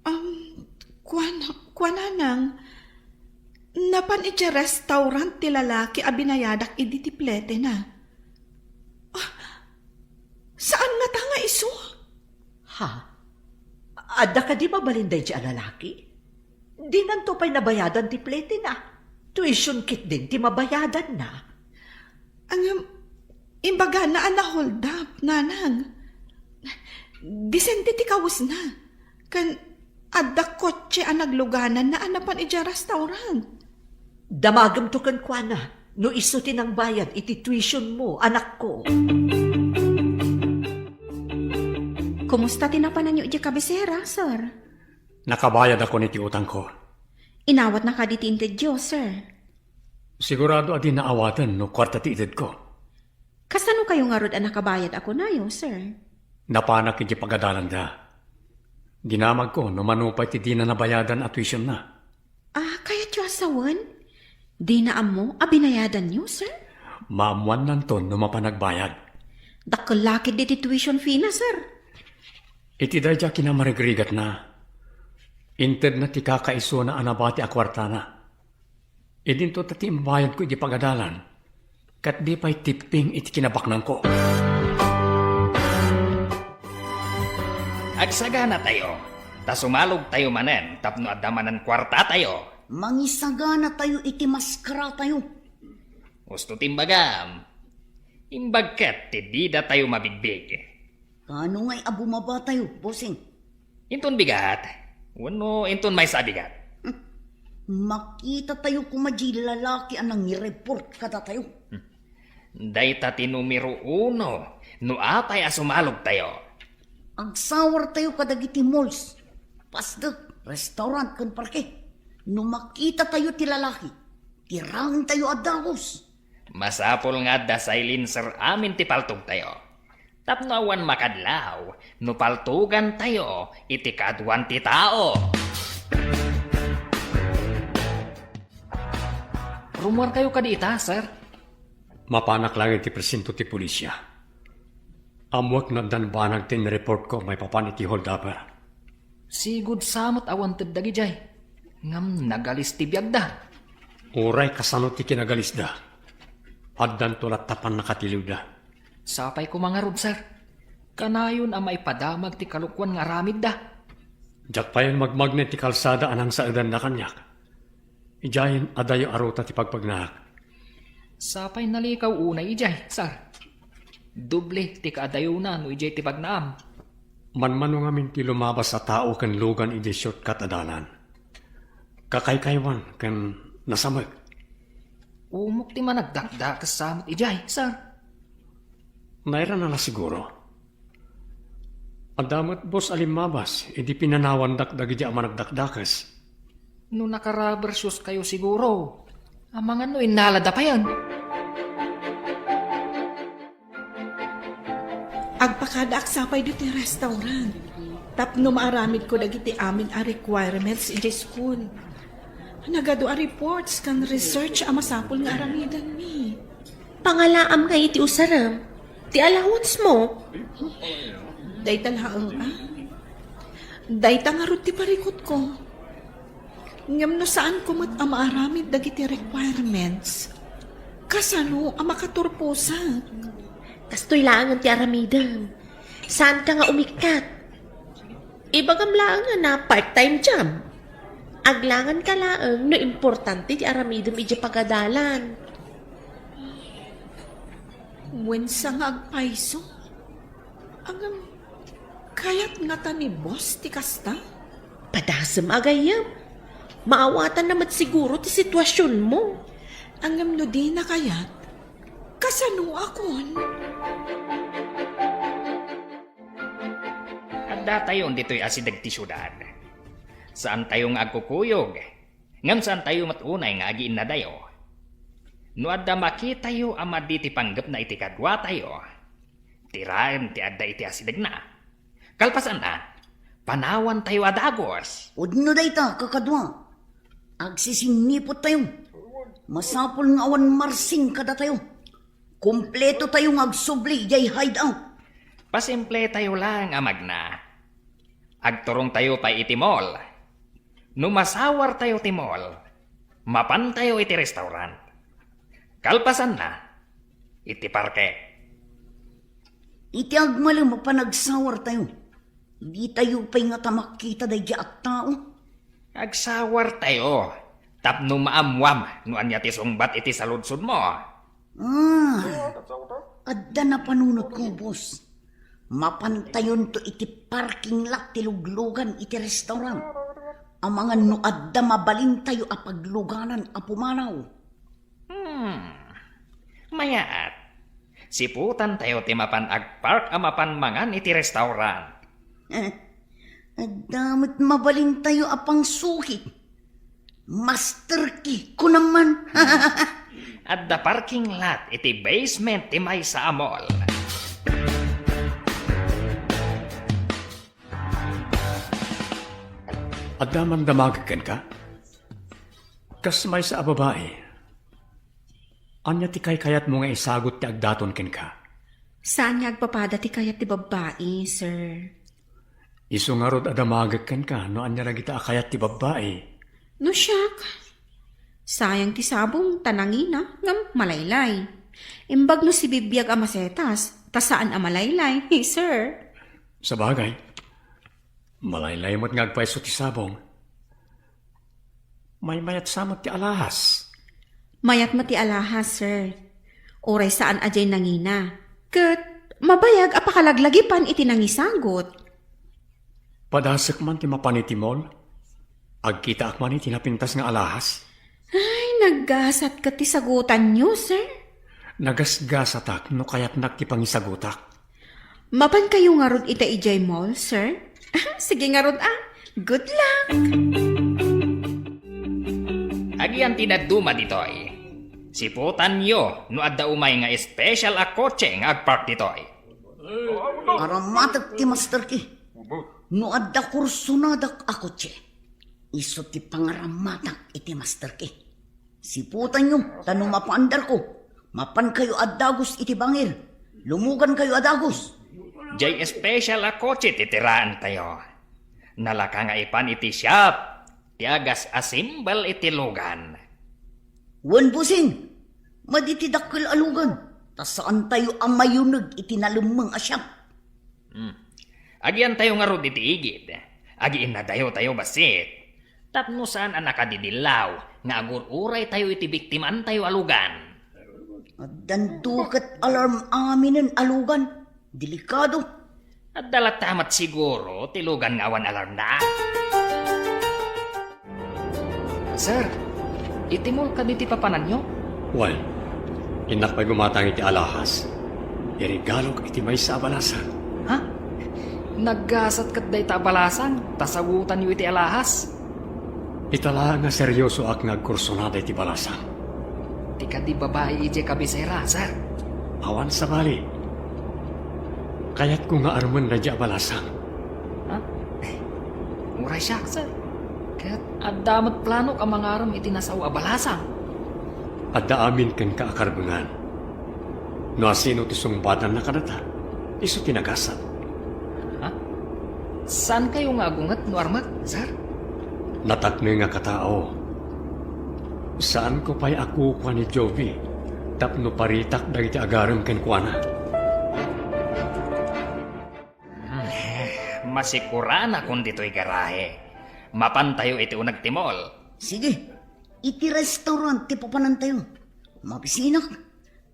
Um, kuan, kuan, nanang, napan idiay restaurant ti lalaki a binayadak idi ti pletena. Ah, saan ngata nga isu? Ha? Adda kadi mabalin daydiay a lalaki? Dinanto pay nabayadan ti pletena. Tuition ketdin ti mabayadanna. Ngem, imbagana a na-hold up, nanang. Disente ti kawesna. Ken adda kotse a naglugananna a napan idiay restaurant. Damagemto kenkuana no isu ti nangbayad iti tuition mo, anakko. Kumusta ti napananyo idiay kabisera, sir? Nakabayadakon iti utangko. Inawatna kadi ti intedyo, sir? Sigurado a dina awaten no kuarta ti itedko. Kasano kayo ngarud a nakabayad a kunayo, sir? Napanak iti pagadalanda. Dinamagko no mano pay ti dina nabayadan a tuitionna. Ah, kayatyo a sawen? Dina ammo a binayadanyo, sir? Maammuannanton no mapan agbayad. Dakkel la ketdi ti tuition fee na, sir. Iti daydiay a kinamarigrigatna, intedna ti kakaisuna a nabati a kuartana. Idinto ta ti imbayadko iti pagadalan, ket di pay tipping iti kinabaknangko. Agsaganatayo, ta sumalogtayo manen tapno adda manen kuartatayo. Mangisaganatayo iti maskaratayo. Husto ti imbagam. Imbag ket ti didatayo mabigbig. Kaano ngay a bumabatayo, bossing? Inton bigat, wenno inton maysa a bigat? Hmm. Makitatayo koma diay lalaki a nangireport kadatayo. Hmm. Dayta ti numero uno no apay a sumalogtayo. Agsawartayo kadagiti malls, pasdek, restaurant, ken parke. No makitatayo ti lalaki, tirangentayo a dagus. Masapul nga adda silencer amin ti paltogtayo. Tapno awan makadlaw no paltogantayo iti kaaduan ti tao. Rummuarkayo kadi ita, sir? Mapanak laeng iti presinto ti pulisia. Ammoek no addan banag ti inreportko maipapan iti holdupper. Sigud sa met a wanted dagidiay, ngem nagalis ti biagda. Uray kasano ti kinagalisda, addanto latta pannakatiliwda. Sapay koma ngarud, sir. Kanayon a maipadamag ti kalokoan nga aramidda. Diak payen magmagna iti kalsada a nangsaedanna kaniak. Idiayen adayo a ruta ti pagpagnaak. Sapay nalikaw unay idiay, sir. Doble ti kaadayona no idiay ti pagnaam. Manmano ngamin ti lumabas a tao ken lugan idiay shortcut a dalan. Kakaykaywan ken nasamek. Umok ti managdakdakes sa met idiay, sir. Nairana la siguro. Adda met bus a limmabas idi pinanawandak dagidi a managdakdakes. No naka-rubber shoes kayo siguro, amangan no innalada payen. Agpakadaak sapay ditoy restaurant tapno maaramidko dagiti amin a requirements idiay school. Nagadu a reports ken research a masapul nga aramidenmi. Pangalaam nga iti usarem, ti allowance mo. Dayta laeng, ah. Dayta ngarud ti parikutko. Ngem no saanko met a maaramid dagiti requirements, kasano a makaturposak? Kastoy laengen ti aramidem. Saanka nga umikkat. Ibagam laeng a part-time job. Aglanganka laeng no importante ti aramidem idiay pagadalan. Wen sa nga agpayso? Ngem, kayat ngata ni boss ti kasta? Padasem a gayyem. Maawatanna met siguro ti situasionmo. Ngem no dina kayat, kasanoakon? Addatayon ditoy asideg ti siudad. Saantayo nga agkukuyog, ngem saantayo met unay nga agiinnadayo. No adda makitayo a madi ti panggepna iti kaduatayo, tiraem ti adda iti asidegna. Kalpasanna, panawantayo a dagus. Wenno dayta, kakadua, agsisingnipottayo. Masapul nga awan marsing kadatayo. Kumpletotayo nga agsubli idiay hideout. Pasimpletayo laeng a magna. Agturongtayo pay iti mall. No masawartayo ti mall, mapantayo iti restaurant. Kalpasanna, iti parke. Iti agmalem a panagsawartayo, ditayo pay ngata makita daydi a tao. Agsawartayo tapno maammuam no ania ti sungbat iti saludsodmo. Ah, adda napanunotko, boss. Mapantayonto iti parking lot ti luglugan iti restaurant. Amangan no adda mabalintayo a pagluganan a pumanaw. Hmm. Mayaat. Siputantayo ti mapan agpark a mapan mangan iti restaurant. Eh, adda met mabalintayo a pangsuhit. Master key ko naman. Adda parking lot iti basement ti maysa a mall. Adda man damagek kenka? Kas maysa a babai, ania ti kaykayatmo nga isagut ti agdaton kenka? Saan nga agpapada ti kayat ti babbai, sir. Isu ngarud a damagek kenka no ania dagita a kayat ti babbai. No siak, sayang ti sabong ta nangina ngem malaylay. Imbag no sibibiag a masetas ta saan a malaylay, sir. Sabagay, malaylay met nga agpayso ti sabong. Maymayat sa met ti alahas. Mayat met ti alahas, sir. Uray saan a diay nangina. Ket mabayag a pakalaglagipan iti nangisagut. Padasek man ti mapan iti mall. Agkitaak man iti napintas nga alahas. Ay, naggasat ket ti sagutanyo, sir. Nagasgasatak no kayatnak ti pangisagutak. Mapankayo ngarud ita idiay mall, sir? Sige ngarud, ah. Good luck! Agian ti dadduma ditoy. Siputanyo no adda umay nga special a kotse nga agpark ditoy. Aramatek ti master key. No adda kursonadak a kotse, isu ti pangaramatak iti master key. Siputanyo, ta no mapaandarko, mapankayo a dagus iti bangir. Lumugankayo a dagus. Jay special a kotse ti tiraantayo. Nalaka nga ipan iti shop ti agas-assemble iti lugan. Wen, bossing, madi ti dakkel a lugan, ta saantayo a mayuneg iti nalemmeng a shop. Hmm. Agiantayo ngarud iti igid. Agiinnadayo tayo bassit. Tapno saan a nakadidillaw nga agur-uraytayo iti biktimantayo a lugan. Addanto ket alarm aminen a lugan. Delikado. Adda latta met siguro ti lugan nga awan alarmda. Sir, iti mall kadi ti papananyo? Wen, innak pay gumatang iti alahas. Iregalok iti maysa a balasang. Ha? Naggasat ket dayta a balasang, ta sagutanyo iti alahas. Ita laeng nga seriosoak nga agkursunada iti balasang. Ti kadi babai idiay kabisera, sir. Awan sabali. Kayatko nga armen daydiay a balasang. Ha? Uray siak, sir. Ket adda met planok a mangarem iti nasao a balasang. Adda amin kenka a karbengan. No asino ti sungbatanna kadata, isu ti nagasat. Ha? Saankayo nga agunget no armek, sir? Natakneng a katao. Saanko pay a kukua ni Jovi tapno paritak dagiti agarem kenkuana. Hmm, masikuranakon ditoy garahe. Mapantayo iti uneg ti mall. Sige, iti restaurant ti papanantayo. Mabisinak,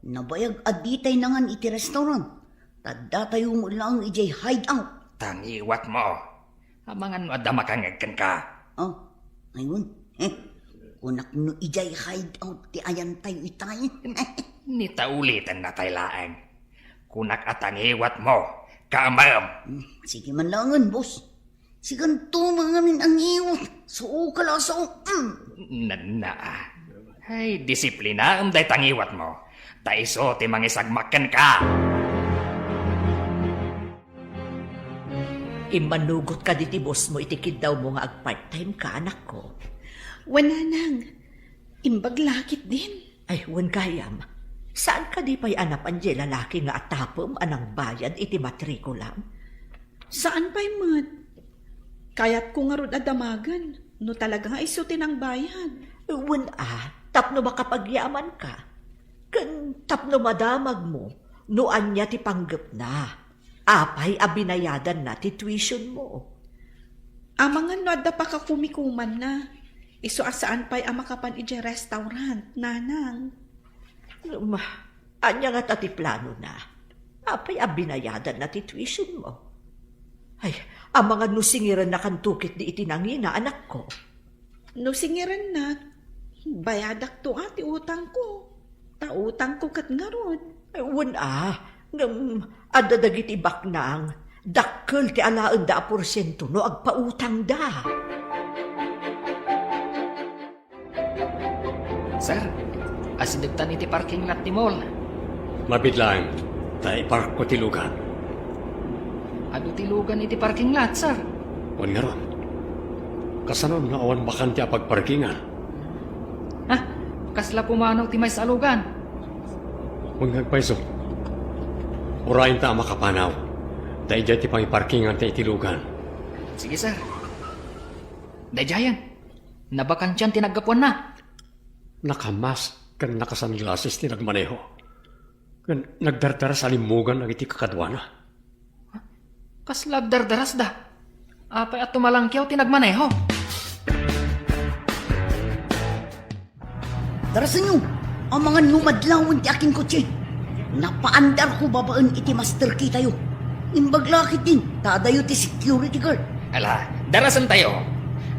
nabayag a ditay nangan iti restaurant. Ta datayo met laeng idiay hideout. Tangiwatmo. Amangan no adda makangngeg kenka. Oh, ayun. Eh, kunak no idiay hideout ti ayantayo itay. Ni ta ulitennatay laeng. Kunak a tangiwatmo, kaamem. Hmm, sige man laengen, boss. Siganto man ngamin a ngiwat. Sao ka la, sao. Mm. Nanna, ah. Ay, disiplinaem dayta ngiwatmo. Ta isu ti mangisagmak kenka. Immanugot kadi ti bossmo iti kiddawmo nga ag-part-time ka, anakko? Wen, nanang. Imbag la ketdin. Ay, wen gayam. Saan kadi pay a napan diay lalaki nga atapem a nangbayad iti matrikulam? Saan pay met. Kayatko ngarud a damagen no talaga nga isu ti nangbayad. Wen a, tapno makapagyamanka. Ken tapno madamagmo no ania ti panggepna. Apay a binayadanna ti tuitionmo? Amangan no adda pakakumikumanna. Isu a saan pay a makapan idiay restaurant, nanang. Ngem, ania ngata ti planona? Apay a binayadanna ti tuitionmo? Ay, amangan no singirennakanto ketdi iti nangina, anakko. No singirennak, bayadakto a ti utangko. Ta utangko ket ngarud. Ay, wen a, ngem adda dagiti baknang, dakkel ti alaenda a porsiento no agpautangda. Sir, asidegtan iti parking lot ti mall. Mabiit laeng, ta iparkko ti lugan. Adu ti lugan iti parking lot, sir? Wen ngarud. Kasano no awan bakante a pagparkingan? Ha? Kasla pumanaw ti maysa a lugan? Wen nga agpayso. Urayenta a makapanaw. Ta idiay ti pangiparkinganta iti lugan. Sige, sir. Daydiayen. Nabakantian ti naggapuanna. Nakamask ken nakasunglasses ti nagmaneho. Ken nagdardaras a limmugan dagiti kakaduana. Kasla agdardarasda? Apay a tumalangkiaw ti nagmaneho? Darasenyo, amangan no madlawen ti akin kotse. Napaandarko babaen iti master key tayo. Imbag la ketdin, ta adayo ti security guard. Ala, darasentayo.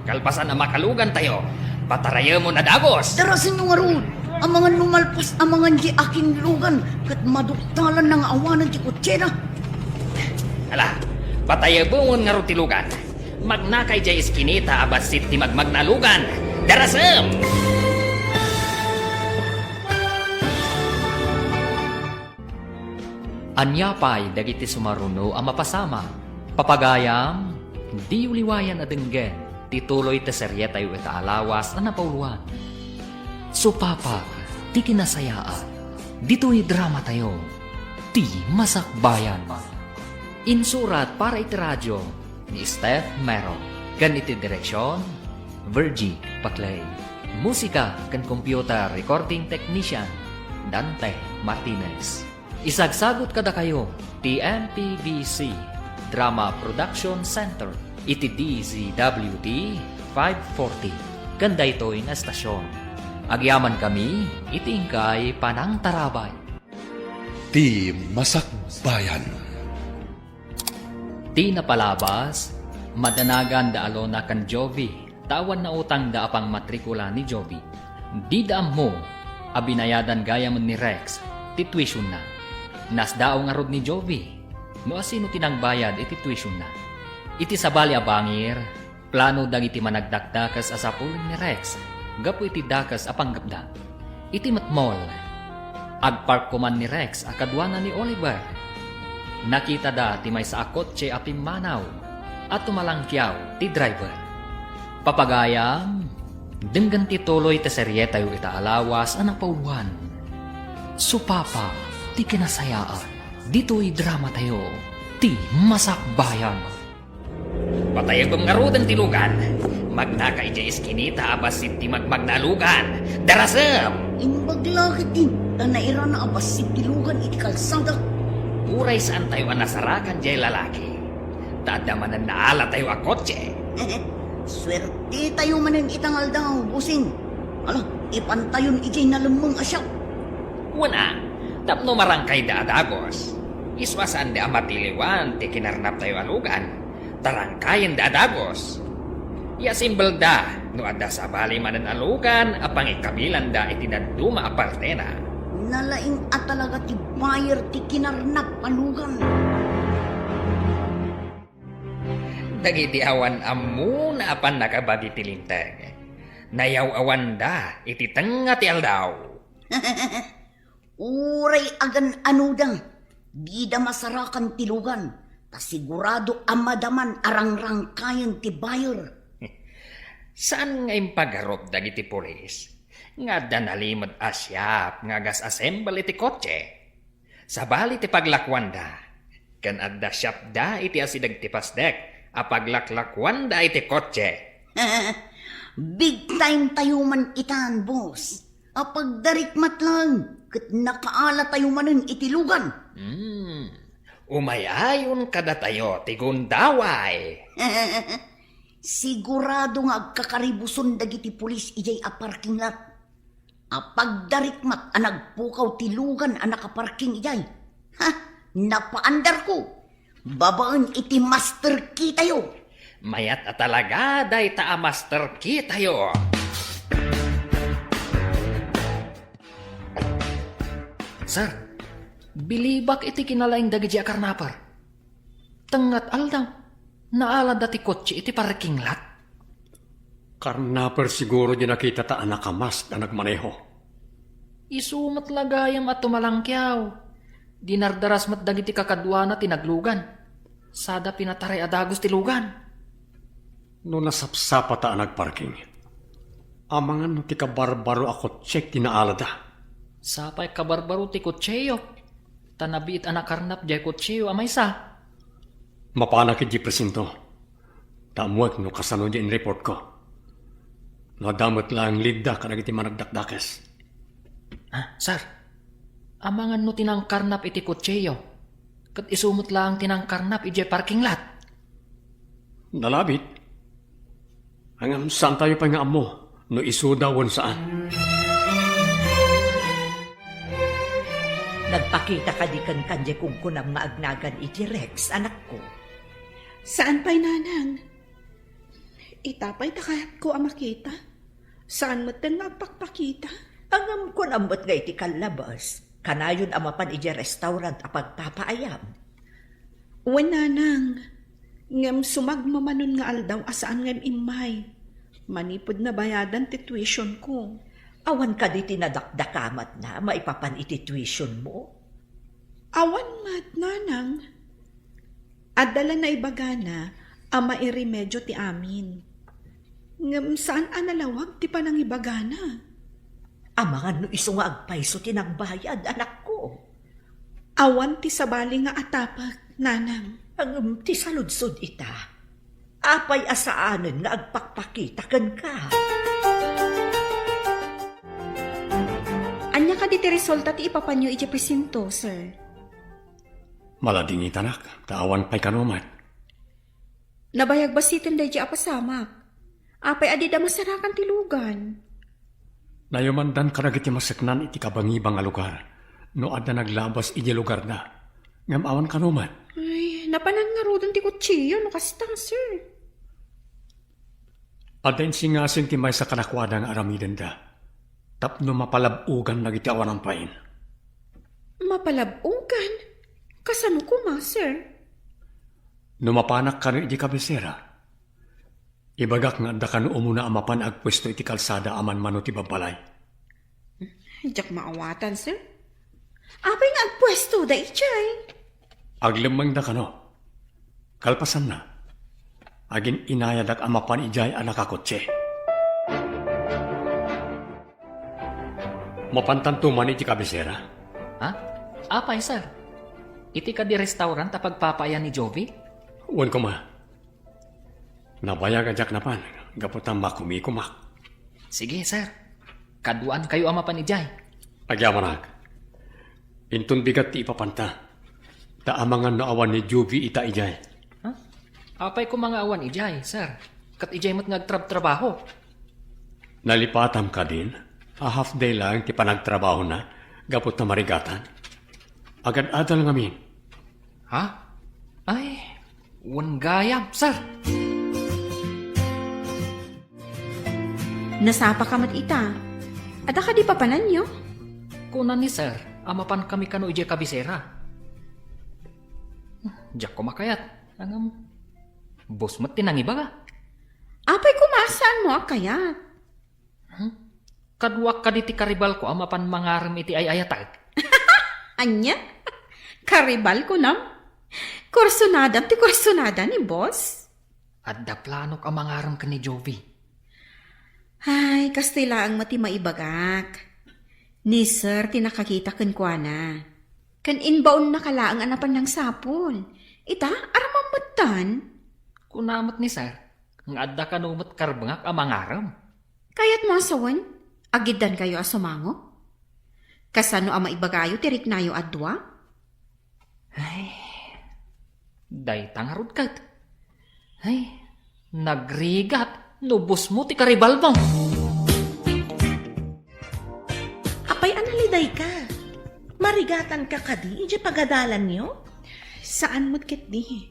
Kalpasan a makalugantayo, patarayemon a dagus. Darasenyo ngarud, amangan no malpas amangan di akin lugan, ket maduktalanna nga awanen ti kotsena. Ala, patayemon ngarud ti lugan. Magnaka idiay iskinita a bassit ti magmagna a lugan. Darasem! Ania pay dagiti sumaruno a mapasamak? Papagayam, diyo liwayan a denggen ti tuloy ti serietayo ita a lawas a napauloan. Supapak ti kinasayaat ditoy dramatayo, Ti Masakbayan. Insurat para iti radio ni Steph Mero, ken iti direksion, Virgie Paclay. Musika ken computer recording technician, Dante Martinez. Isagsagut kadakayo ti M P B C Drama Production Center. iti D Z W T five forty ken daytoy nga estasion. Agyamankami iti inkay panangtarabay. Ti Masakbayan. Ti napalabas, madanagan da Alona ken Jovi, ta awan nautangda a pangmatrikula ni Jovi. Dida ammo a binayadan gayamen ni Rex ti tuitionda. Nasdaaw ngarud ni Jovi no asino ti nangbayad iti tuitionda. Iti sabali a bangir, plano dagiti managdakdakes a sapulen ni Rex gapu iti dakes a panggepda. Iti met mall, agpark koman ni Rex a kaduana ni Oliver. Nakitada ti maysa a kotse a pimmanaw a tumalangkiaw ti driver. Papagayam, denggen ti tuloy ti serietayo ita a lawas a napauluan. Supapa ti kinasayaan. Ditoy dramatayo, ti Masakbayan. Patayagem ngaruden ti lugan. Magnaka idiay iskinita a bassit ti magmagna a lugan. Darasem! Imbag la ketdi ta nairana a bassit ti lugan iti kalsada. Uray saantayo a nasarakan diay lalaki, ta adda manen naalatayo a kotse. Suertetayo manen ita nga aldaw, bossing. Ala, ipantayon idiay nalemmeng a shop. Wen a, tapno marangkayda a dagus. Isu a saanda a matiliwan ti kinarnaptayo a lugan, ta rangkayenda a dagus. Iasimbelda no adda sabali manen a lugan a pangikabilanda iti dadduma a partena. Nalaing a talaga ti buyer ti kinarnap a lugan. Dagiti awan ammona a pannakabagi ti linteg, nayaw-awanda iti tengnga ti aldaw. Uray agan-anoda, dida masarakan ti lugan, ta sigurado a madaman a rangrangkayen ti buyer. Saan nga impagarup dagiti pulis nga adda nalimed a shop nga agas-assemble iti kotse. Sabali ti paglakuanda, ken adda shopda iti asideg ti pasdek a paglaklakuanda iti kotse. Big time tayo man itan, boss. Apagdarikmat lang, ket nakaala tayo manen iti lugan. Hmm. Umay-ayon kadatayo ti gundaway. Sigurado nga agkakaribuson dagiti pulis idiay a parking lot. Apagdarikmat a nagpukaw ti lugan a nakaparking idiay. Ha? Napaandarko. Babaen iti master key tayo. Mayat a talaga dayta a master key tayo. Sir, bilibak iti kinalaing dagiti a karnaper. Tengnga ti aldaw, naalada ti kotse iti parking lot. Karnaper siguro di nakita ta a nakamask a nagmaneho. Isu met la gayam a tumalangkiaw. Dinardaras met dagiti kakaduana ti naglugan. Sada pinataray a dagus ti lugan. No nasapsapata a nagparking, amangan no ti kabarbaro a kotse ti naalada. Sapay kabarbaro ti kotseyo, ta nabiit a nakarnap diay kotseyo a maysa. Mapanak idiay presinto, ta ammoek no kasano diay inreportko. No adda met laeng leadda kadagiti managdakdakes. Ah, sir, amangan no ti nangkarnap iti kotseyo, ket isu met laeng ti nangkarnap idiay parking lot. Nalabit. Ngem saantayo pay nga ammo no isuda wen saan. Nagpakita kadi kenka diay kunkunam nga agnagan iti Rex, anakko? Saan pay, nanang. Ita pay ta kayatko a makita. Saan metten nga agpakpakita? Ngem kunam met nga iti kallabes, kanayon a mapan idiay restaurant a pagpapaayam. Wen, nanang, ngem sumagmamanon nga aldaw a saan nga im-immay. Manipud nabayadan ti tuitionko. Awan kadi ti nadakdakamatna maipapan iti tuitionmo? Awan met, nanang. Adda la naibagana a mairemedio ti amin. Ngem saan a nalawag ti panangibagana. Amangan no isu nga agpayso ti nangbayad, anakko. Awan ti sabali nga atapek, nanang. Ngem ti saludsod ita, apay a saanen nga agpakpakita kenka? Ania kadi ti resulta ti ipapanyo idiay presinto, sir? Maladingitanak, ta awan pay kano met. Nabayag basiten daydi a pasamak. Apay a dida masarakan ti lugan? Nayamandan kadagiti maseknan iti kabangibang a lugar no adda naglabas iti lugarda. Ngem awan kano met. Ay, napanan ngaruden ti kutsiyo no kasta, sir. Adda insingasing ti maysa kadakuada nga aramidenda tapno mapalab-ogan dagiti awan ampain. Mapalab-ogan? Kasano koma, sir? No mapanak kano iti kabisera, ibagak nga adda kano umuna a mapan agpuesto iti kalsada a manmano ti babbalay. Diak maawatan, sir. Apay nga agpuestoda idiay? Aglemmengda kano. Kalpasanna, agin-inayadak a mapan idiay a nakakotse. Mapantanto man iti kabisera? Ha? Apay, sir? Iti kadi restaurant a pagpapaayan ni Jovi? Wen koma. Nabayag a diak napan, gapu ta makumikomak. Sige, sir. Kaduaankayo a mapan idiay. Agyamanak. Inton bigat ti ipapanta. Ta amangan no awan ni Jovi ita idiay. Ha? Apay koma nga awan idiay, sir? Ket idiay met nga agtrabtrabaho. Nalipatam kadin a half day laeng ti panagtrabahona gapu ta marigatan. Agad-adal ngamin. Ha? Ay, wen gayam, sir. Nasapaka met ita. Adda kadi papananyo? Kuna ni sir a mapankami kano idiay kabisera. Diak koma kayat. Ngem, boss met ti nangibaga. Apay koma a saanmo a kayat? Hmm? Kaduak kadi ti karibalko a mapan mangarem iti ay-ayatek. Ania? Karibal kunam? Kursunadam ti kursunada ni boss? Adda planok a mangarem ken ni Jovi. Ay, kastoy laeng met ti maibagak. Ni sir ti nakakita kenkuana. Ken imbaonnaka laeng a napan nangsapul. Ita, aramam metten. Kuna met ni sir nga adda kano met karbengak a mangarem. Kayatmo a sawen? Agiddankayo a sumango? Kasano a maibagayo ti riknayo a dua? Ay, dayta ngarud ket. Ay, nagrigat no boss mo ti karibalmo. Apay a nalidayka? Marigatanka kadi idiay pagadalanyo? Saan met ketdi.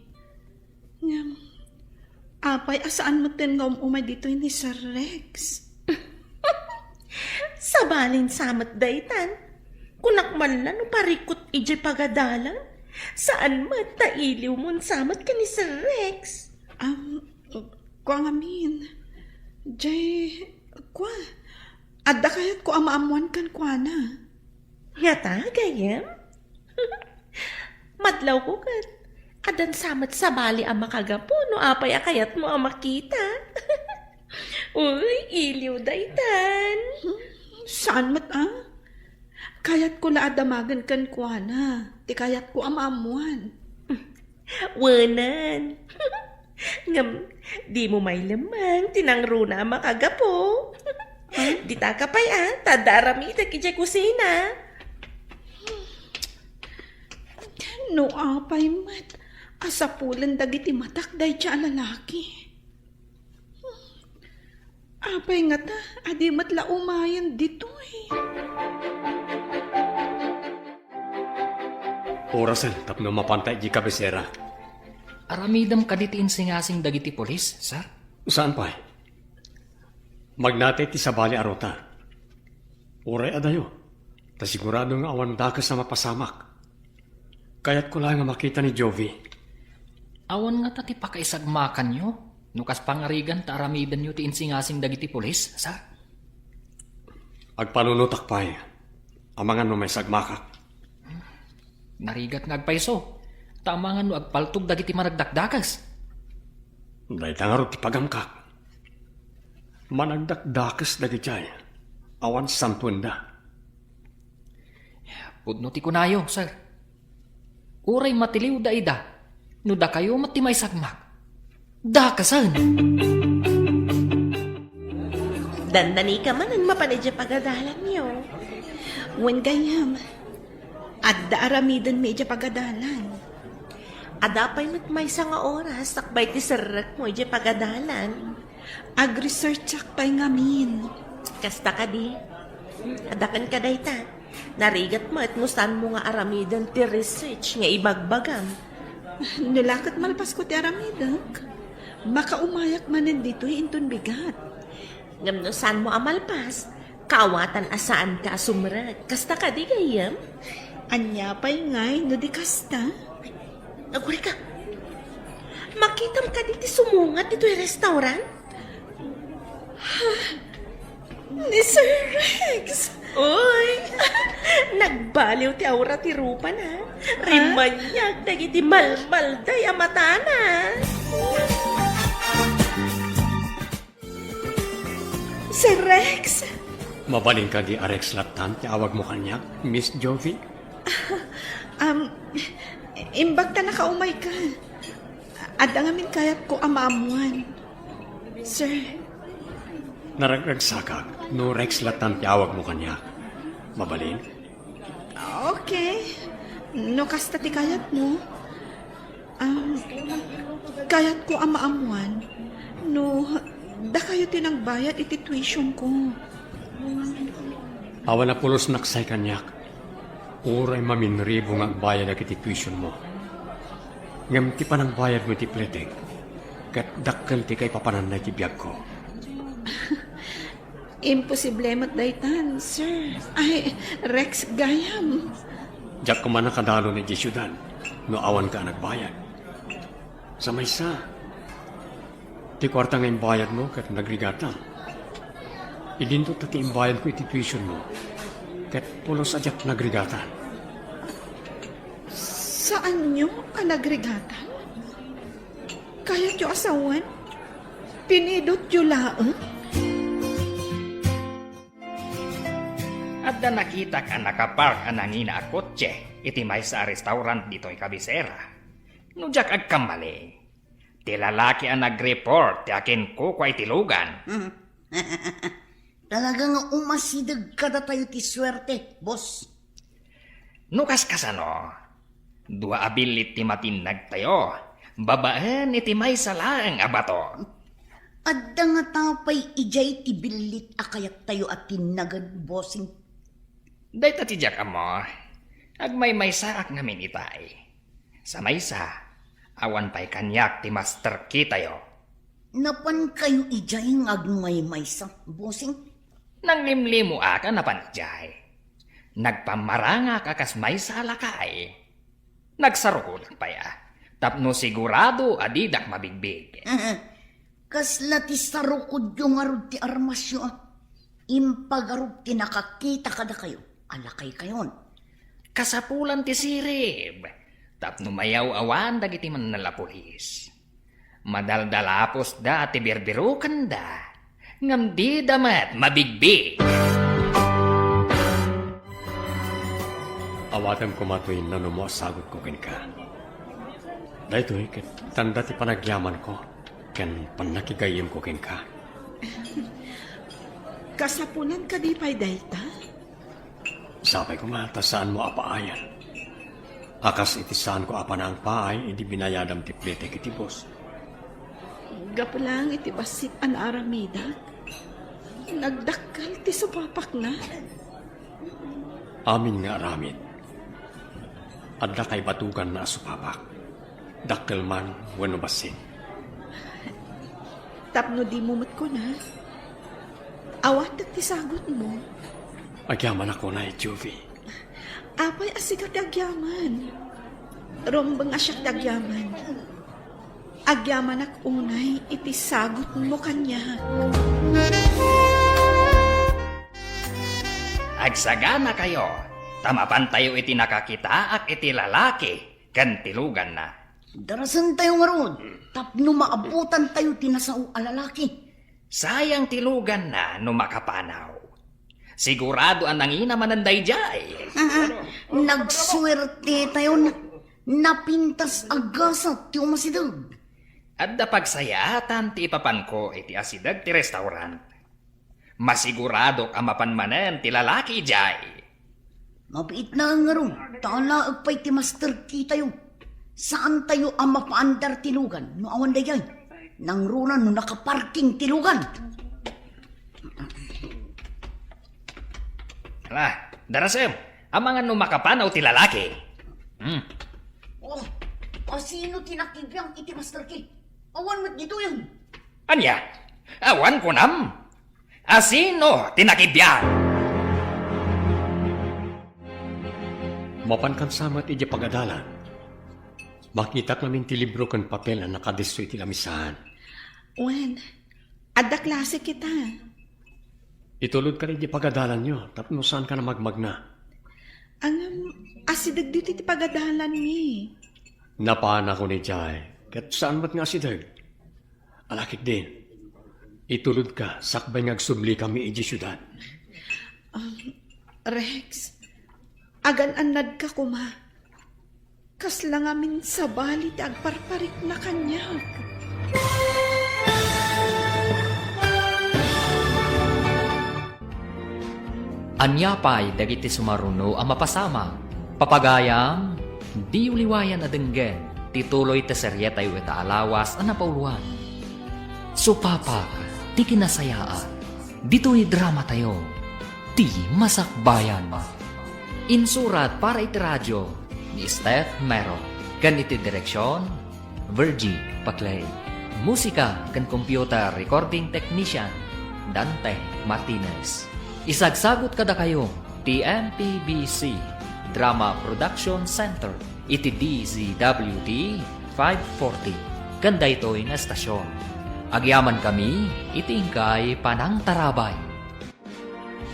Ngem, apay a saan metten nga um-umay ditoy ni Sir Rex? Sabalin sa met daytan. Kunak man la no parikut idiay pagadalan. Saan met ta iliwmon sa met ken ni Sir Rex? Am, kua ngamin. Jay, kua, adda kayatko a maammoan kenkuana. Ngata, gayyem? Madlawko ket, addan sa met sabali a makagapu no apay a kayatmo a makita. Uy, iliw daytan. Saan met a? Kayatko la a damagen kenkuana ti kayatko a maammoan. Wenan. Ngem, dimo mailemmeng ti nangruna a makagapu. Huh? Ditaka pay a, ta adda aramidek idiay kusina. No apay met a sapulen dagiti matak dayta a lalaki. Apay ngata a di met la umayen ditoy? Orasen tapno mapanta idiay kabisera. Aramidem kadi ti insingasing dagiti pulis, sir? Saan pay? Magnatay ti sabali a ruta. Uray adayo, ta sigurado nga awan dakes a mapasamak. Kayatko laeng a makita ni Jovi. Awan ngata ti pakaisagmakanyo no kas pangarigan ta aramidenyo ti insingasing dagiti pulis, sir? Agpanunotak pay, amangan no maisagmakak. Narigat nga agpayso, ta amangan no agpaltog dagiti managdakdakes. Dayta ngarud ti pagamkak. Managdakdakes dagiti ay awan santoenda. Pudno ti kunayo, sir. Uray matiliwda ida, no dakayo met ti maisagmak, dakesen. Dandanika manen mapan idiay pagadalanyo. Wen gayyem, adda aramidenmi idiay pagadalan. Adda pay met maysa nga oras sakbay ti serrekmo idiay pagadalan. Agresearchak pay ngamin. Kasta kadi? Adda kenka dayta. Narigat met no saanmo nga aramiden ti research nga ibagbagam. No la ket malpasko ti aramidek, makaumayak manen ditoy inton bigat. Ngem no saanmo a malpas, kaawatan a saanka a sumrek. Kasta kadi, gayyem? Ania pay ngay no di kasta? Agurayka, makitam kadi ti sumungat ditoy restaurant? Ha? Ni Sir Rex? Uy! Nagbaliw ti aura ti rupana. Rimmuar dagiti malmalday a matana. Sir Rex? Mabalin kadi a Rex lattan ti awagmo kaniak, Miss Jovi? Um, imbag ta nakaumayka, adda ngamin kayatko a maammuan, sir. Naragragsakak no Rex lattan ti awagmo kaniak. Mabalin? Okay. No kasta ti kayatmo. Ah, kayatko a maammuan no dakayo ti nagbayad iti tuitionko. Awan a pulosnak say kaniak. Uray maminribo nga agbayadak iti tuitionmo. Ngem ti panangbayadmo iti pletek, ket dakkel ti kaipapananna iti biagko. Imposible met daytan, sir. Ay, Rex gayam. Diak koma nakadalon idiay siudad no awanka a nagbayad. Sa maysa, ti kuarta nga imbayadmo ket nagrigatan. Idinto ta ti imbayadko iti tuitionmo, ket pulos a diak nagrigatan. Saanyo a nagrigatan? Kayatyo a sawen? Pinidotyo laeng? Adda nakitak a nakapark a nangina a kotse iti maysa a restaurant ditoy kabisera. No diak agkamali, ti lalaki a nagreport ti akinkukua iti lugan. Mhm. Talaga nga umasideg kadatayo ti suerte, boss. No kaskasano, dua a billit ti matinnagtayo, babaen iti maysa laeng a bato. Adda ngata pay idiay ti billit a kayattayo a tinnaged, bossing? Dayta ti diak ammo. Agmaymaysaak ngamin itay. Sa maysa, awan pay kaniak ti master key tayo. Napankayo idiay nga agmaymaysa, bossing? Nanglimlimoak a napan idiay. Nagpammarangak a kas maysa a lakay. Nagsarukodak pay a, tapno sigurado a didak mabigbig. Kasla ti sarukodyo ngarud ti armasyo a. Impagarop ti nakakita kadakayo a lakaykayon. Kasapulan ti sirib, tapno mayaw-awan dagiti mannalapulis. Madaldalapusda ti birbirukenda, ngem dida met mabigbig. Awatem koma toy nanumo a sagutko kenka. Daytoy ket tanda ti panagyamanko ken pannakigayyemko kenka. Kasapulan kadi pay dayta? Sapay koma ta saanmo a paayan. A kas iti saanko a panaangpaay idi binayadam ti pletek iti boss. Gapu laeng iti bassit a naaramidak, nagdakkel ti supapakna. Amin nga aramid, adda kaibatuganna a supapak. Dakkel man wenno bassit. Tapno dimo met kuna, awatek ti sagutmo. Agyamanak unay, Jovi. Apay a sika ti agyaman? Rumbeng a siak ti agyaman. Agyamanak unay iti sagutmo kaniak. Agsaganakayo, ta mapantayo iti nakakitaak iti lalaki ken ti luganna. Darasentayo ngarud tapno maabutantayo ti nasao a lalaki. Sayang ti luganna no makapanaw. Sigurado a nangina manen daydiay. Aha, nagsuertetayon. Napintas a gasat ti umasideg. Adda pagsayaatan ti ipapanko iti asideg ti restaurant. Masiguradok a mapan manen ti lalaki idiay. Mabiit na ngarud, ta alaek pay ti master key tayo. Saantayo a mapaandar ti lugan no awan daydiay. Nangruna no nakaparking ti lugan. Ala, darasem, amangan no makapanaw ti lalaki. Hmm. Oh, asino ti nakibiang iti Master Key? Awan met ditoyen. Ania? Awan kunam? Asino ti nakibiang? Mapankan sa met idiay pagadalan. Makitak ngamin ti libro ken papel a nakadisso iti lamisaan. Wen, adda klase kita. Itulodka idiay pagadalanyo tapno saanka a magmagna. Ngem, asideg ditoy ti pagadalanmi. Napaanakon idiay, ket saan met nga asideg? Ala ketdin, itulodka sakbay nga agsublikami idiay siudad. Um, Rex, agan-annadka koma. Kasla ngamin sabali ti agparparikna kaniak. Ania pay dagiti sumaruno a mapasamak? Papagayam, diyo liwayan a denggen ti tuloy ti serietayo ita a lawas a napauluan. Supapak ti kinasayaat ditoy dramatayo, Ti Masakbayan. Insurat para iti radio ni Steph Mero ken iti direksion, Virgie Paclay. Musika ken computer recording technician, Dante Martinez. Isagsagut kadakayo ti M P B C Drama Production Center iti D Z W T five forty ken daytoy nga estasion. Agyamankami iti inkay panangtarabay.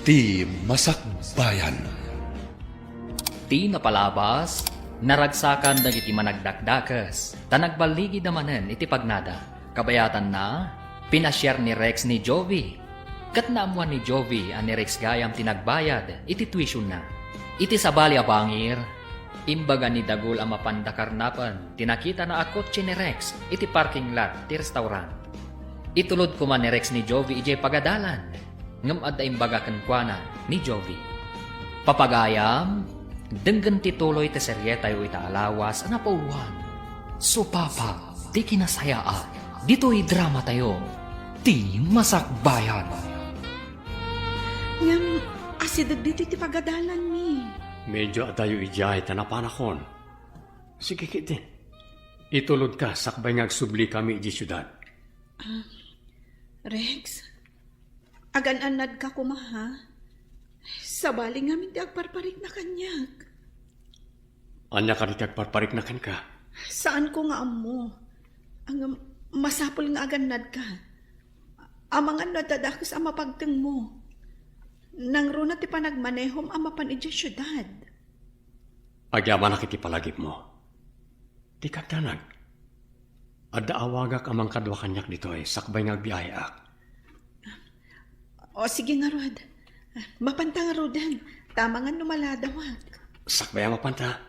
Ti Masakbayan. Ti napalabas, naragsakan dagiti managdakdakes, ta nagballigida manen iti pagnada. Kabayatanna, pinasiar ni Rex ni Jovi. Ket naammuan ni Jovi a ni Rex gayam ti nagbayad iti tuitionda. Iti sabali a bangir, imbaga ni Dagul a mapanda karnapen ti nakitana a kotse ni Rex iti parking lot ti restaurant. Itulod koma ni Rex ni Jovi idiay pagadalan, ngem adda imbaga kenkuana ni Jovi. Papagayam, denggen ti tuloy ti serietayo ita a lawas a napauluan. Supapak ti kinasayaat ditoy dramatayo, Ti Masakbayan. Ngem, asideg ditoy ti pagadalanmi. Medyo adayo idiay ta napanakon. Sige ketdin. Itulodka sakbay nga agsublikami idiay siudad. Ah, Rex, agan-annadka koma, ha? Sabali ngamin ti agparparikna kaniak. Ania kadi ti agparparikna kenka? Saanko nga ammo. Ngem, masapul nga agannadka. Amangan no adda dakes a mapagtengmo. Nangruna ti panagmanehom a mapan idiay siudad. Agyamanak iti palagipmo. Dika agdanag. Adda awagak a mangkadua kaniak ditoy sakbay nga agbiaheak. O, sige ngarud. Mapanta ngaruden, ta amangan no maladawak. Sakbay a mapanta,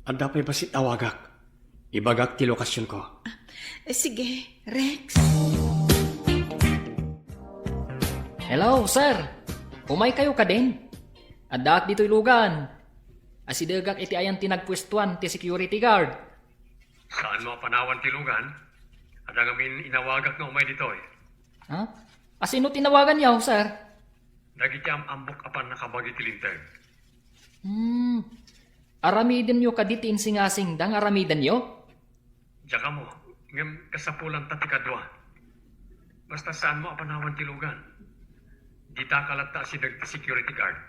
adda pay bassit awagak. Ibagak ti lokasionko. Ah, sige, Rex. Hello, sir. Umaykayo kadin? Addaak ditoy lugan. Asidegak iti ayan ti nagpuestuan ti security guard. Saanmo a panawan ti lugan? Adda ngamin inawagak nga umay ditoy. Ha? Asino ti nawaganyo, sir? Dagiti am-ammok a pannakabagi ti Linteg. Hmm. Aramidenyo kadi ti insingasingda nga aramidenyo? Diak ammo, ngem kasapulanta ti kadua. Basta saanmo a panawan ti lugan. Ditaka latta asideg ti security guard.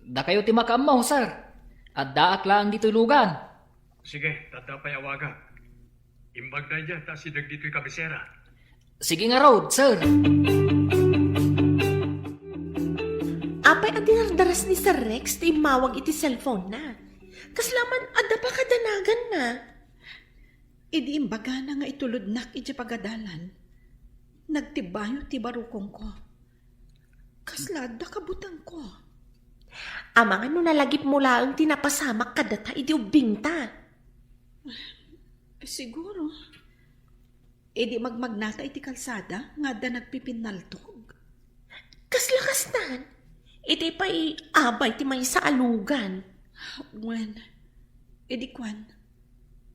Dakayo ti makaammo, sir. Addaak laeng ditoy lugan. Sige, ta adda pay awagak. Imbag daydiay ta asideg ditoy kabisera. Sige ngarud, sir. Apay a dinardaras ni Sir Rex ti immawag iti cellphone-na? Kasla man adda pakadanaganna? Idi imbagana nga itulodnak idiay pagadalan, nagtibayo ti barukongko. Kasla adda kabutengko. Amangan no nalagipmo laeng ti napasamak kadata idi ubbingta. Siguro. Idi magmagnata iti kalsada nga adda nagpipinnaltog. Kasla kastan? Iti pay abay ti maysa a lugan. Wen, idi kuan,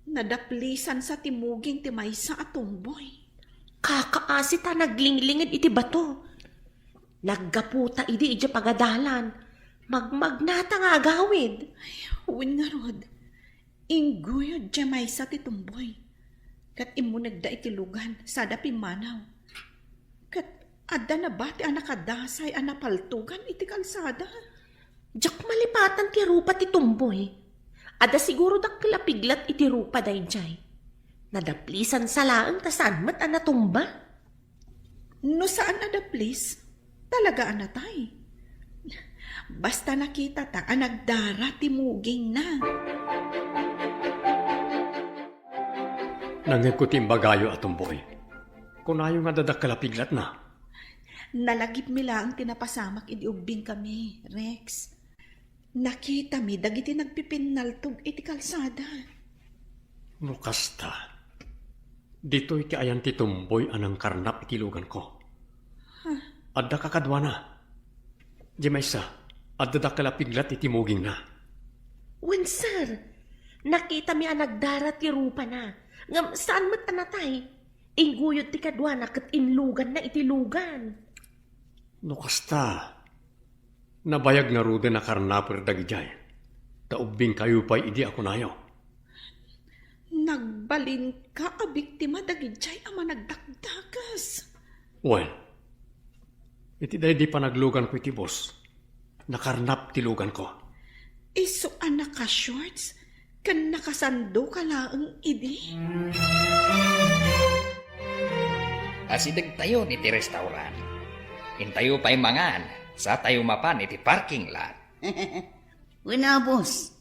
Nadaplisansa ti muging ti maysa a tumboy. Kakaasi ta naglinglinged iti bato. Naggaputa idi idiay pagadalan. Magmagnata nga agawid. Wen ngarud, ingguyod diay maysa ti tumboy. Ket immunegda iti lugan, sada pimmanaw. Ket adda nabati a nakadasay a napaltugan iti kalsada. Diak malipatan ti rupa ti tumboy. Adda siguro dakkel a piglat iti rupa daydiay. Nadaplisansa laeng ta saan met a natumba. No saan a daplis, talaga a natay. Basta nakitata a nagdara ti mugingna. Nangngegko ti imbagayo a tumboy. Kunayo nga adda dakkel a piglatna. Nalagipmi laeng ti napasamak idi ubbingkami, Rex. Nakitami dagiti nagpipinnaltog iti kalsada. No kasta, ditoy ti ayan ti tumboy a nangkarnap iti luganko. Adda kakaduana. Diay maysa, adda dakkel a piglat iti mugingna. Wen, sir. Nakitami a nagdara ti rupana. Ngem saan met a natay. Ingguyod ti kaduana ket inluganna iti lugan. No kasta, nabayag ngaruden a karnaper dagidiay. Ta ubbingkayo pay idi a kunayo. Nagbalinka a biktima dagidiay a managdakdakes. Wen, iti daydi panagluganko iti bus, nakarnap ti luganko. Isu a naka-shorts ken nakasandoka laeng idi? Asidegtayon iti restaurant. Intayo pay mangan, satayo mapan iti parking lot. Wen a, boss.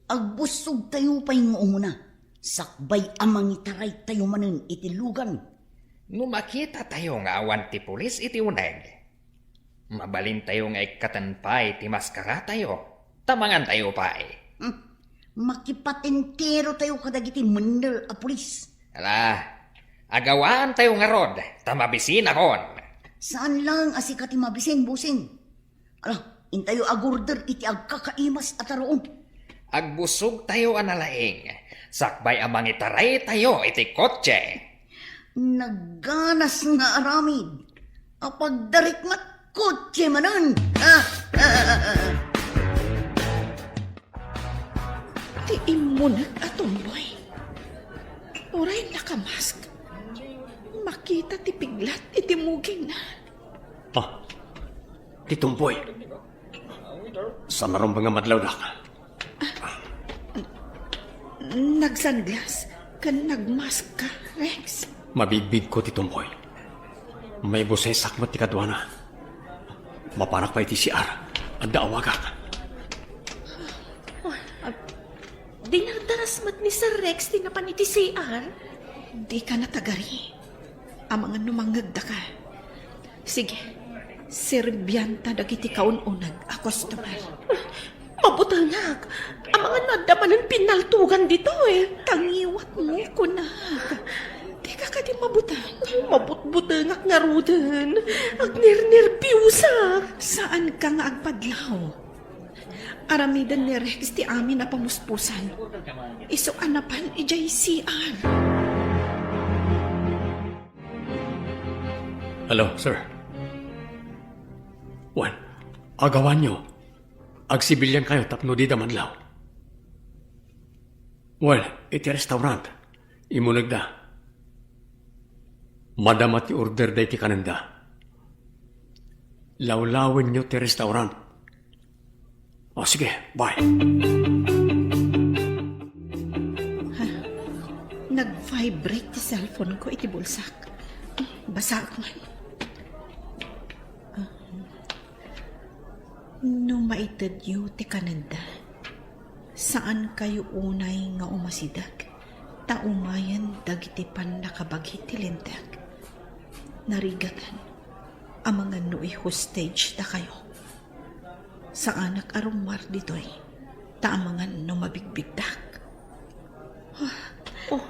Agbussogtayo pay nga umuna, sakbay a mangitaraytayo manen iti lugan. No makitatayo nga awan ti pulis iti uneg, mabalintayo nga ikkaten pay ti maskaratayo, ta mangantayo pay. Hmm. Makipatenterotayo kadagiti mennel a pulis. Ala, agawaantayo ngarud, ta mabisinakon. Saan laeng a sika ti mabisin, bossing. Ala, intayo agurder iti agkakaimas a taruon. Agbussogtayo a nalaing, sakbay a mangitaraytayo iti kotse. Nagganas nga aramid. Apagdarikmat kotse manen. Ah, ah, ah, ah. Ti immuneg a tumboy. Uray nakamask. Makita ti piglat iti mugingna. Ah, ti tumboy. Saan a rumbeng a madlawdak. Nagsanglas ken nagmask ka, Rex. Mabigbigko ti tumboy. Maibusesak met ti kaduana. Mapanak pay iti C R. Adda awagak. Ah, dinardaras met ni Sir Rex ti napan iti C R? Dika natagari. Amangan no mangngegdaka. Sige, serbianta dagiti kaun-uneg a customer. Mabutengak. Amangan no adda manen pinnaltugan ditoy. Tangiwatmo, kunak. Dika kadi mabuteng? Mabutbutengak ngaruden. Agnernerbiusak. Saanka nga agpadlaw. Aramiden ni Rex ti amin a pamuspusan. Isu a napan idiay C R. Hello, sir. Wen, agawanyo. Agsibiliankayo tapno dida madlaw. Wen, iti restaurant. Immunegda. Madama ti order daydi kanenda. Lawlawenyo ti restaurant. O, sige, bye. Ha? Nag-vibrate ti cellphone ko iti bulsak. Basaak man. No maitedyo ti kanenda, saankayo unay nga umasideg ta umayen dagiti pannakabagi ti Linteg. Narigaten, amangan no i-hostage dakayo. Saanak a rummuar ditoy, ta amangan no mabigbigdak. Oh,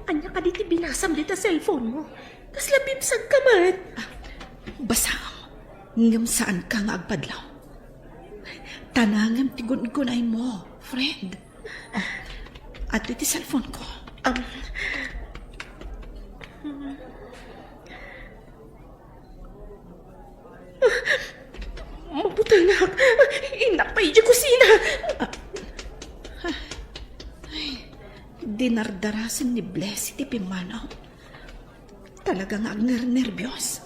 ania kadi ti binasam dita cellphone mo? Kasla bimsag ka met. Ah, basaam, ngem saanka nga agpadlaw. Tanangem ti gun-unay mo, friend. Oh, adtoy ti cellphone ko. Am. Mabutengak. Innak pay idiay kusina. Ay, dinardarasen ni Blessy ti pimmanaw. Talaga nga agnernerbios.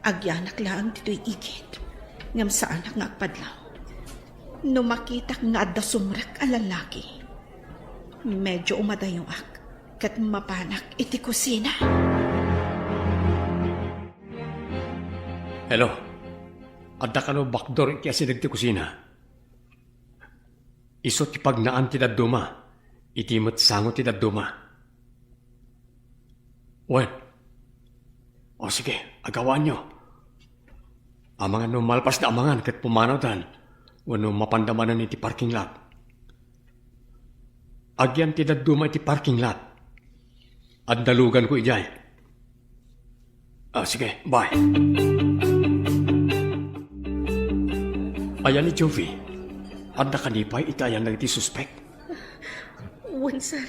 Agyanak laeng ditoy igid, ngem saanak nga agpadlaw. No makitak nga adda sumrek a lalaki, medyo umadayoak ket mapanak iti kusina. Hello. Adda kano backdoor iti asideg ti kusina? Isu ti pagnaan ti dadduma, iti met sango ti dadduma. Wen. O sige, agawaanyo. Amangan no malpasda amangan ket pumanawdan, wenno mapanda manen iti parking lot. Agyan ti dadduma iti parking lot. Adda luganko idiay. Ah, sige, bye. Ayan ni Jovi, adda kadi pay iti ayan dagiti suspek? Wen, sir.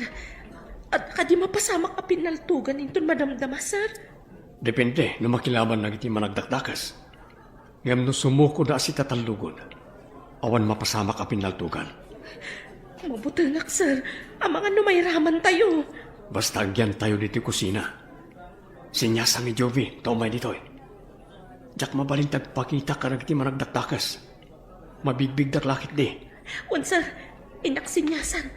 Adda kadi mapasamak a pinnaltogan inton madamdama, sir? Depende no makilaban dagiti managdakdakes. Ngem no sumukoda a sitatallogon, awan mapasamak a pinnaltogan. Mabutengak, sir. Amangan no mairamantayo. Basta agyantayo ditoy kusina. Sinyasanmi, Jovi, ta umay ditoy. Diak mabalin ti agpakita kadagiti managdakdakes. Mabigbigdak la ketdi. Wen, sir. Innak sinyasan.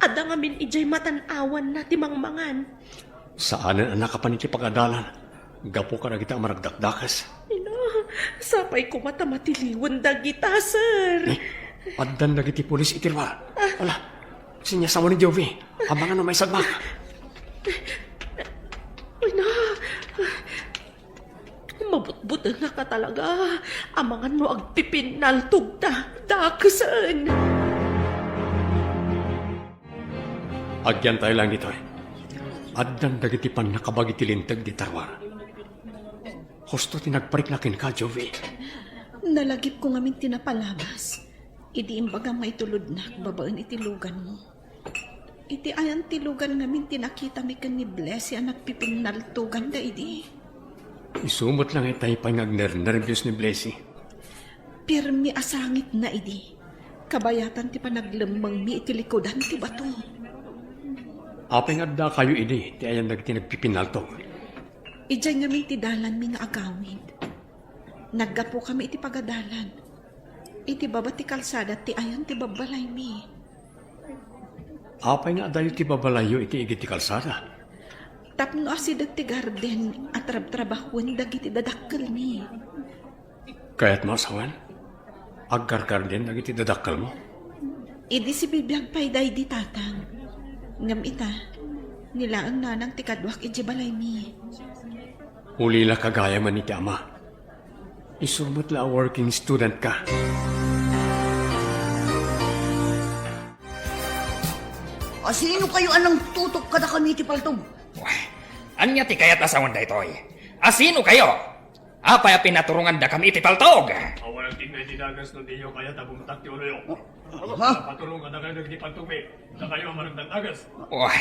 Adda ngamin idiay matan-awanna ti mangmangan. Saanen a nakapan iti pagadalan gapu kadagita a managdakdakes. Ina, sapay koma ta matiliwen dagita, sir. Eh, addan dagiti pulis iti luar. Ah. Ala, sinyasawan ni Jovi. Amangan no maisagmak. Ina, mabutbutengak a talaga. Amangan no agpipinnaltogda, dakesen. Agyantayo laeng ditoy. Addan dagiti pannakabagi ti linteg dita ruar. Husto ti nagparikna kenka, Jovi. Nalagipko ngamin ti napalabas idi imbagam nga itulodnak babaen iti luganmo. Iti ayan ti lugan ngamin ti nakitami ken ni Blessy a nagpipinnaltoganda idi. Isu met la nga itay pay nga agnernerbios ni Blessy. Pirmi a sangitna idi. Kabayatan ti panaglemmengmi iti likudan ti bato. Apay nga addakayo idi ti ayan dagiti nagpipinnaltog? Idiay ngamin ti dalanmi nga agawid. Naggapukami iti pagadalan. Iti baba ti kalsada ti ayan ti babbalaymi. Apay nga adayo ti babalayyo iti igid ti kalsada? Tapno asideg ti garden a trabtrabahoen dagiti dadakkelmi. Kayatmo a sawen? Aggargarden dagiti dadakkelmo? Idi sibibiag pay daydi tatang. Ngem ita, ni laeng nanang ti kaduak idiay balaymi. Ulila ka gayamen iti ama. Isu met la a working student ka. Asino kayo a nangtutok kadakami iti paltog? Wah, ania ti kayat a sawen daytoy? Asino kayo? Apay a pinaturongandakami iti paltog? Awan agtigna iti dagas no diyo kayat a bumtak ti uloyo. Ha? Paturong kadakayo dagiti paltogmi. Dakayo a managdakdagas. Wah,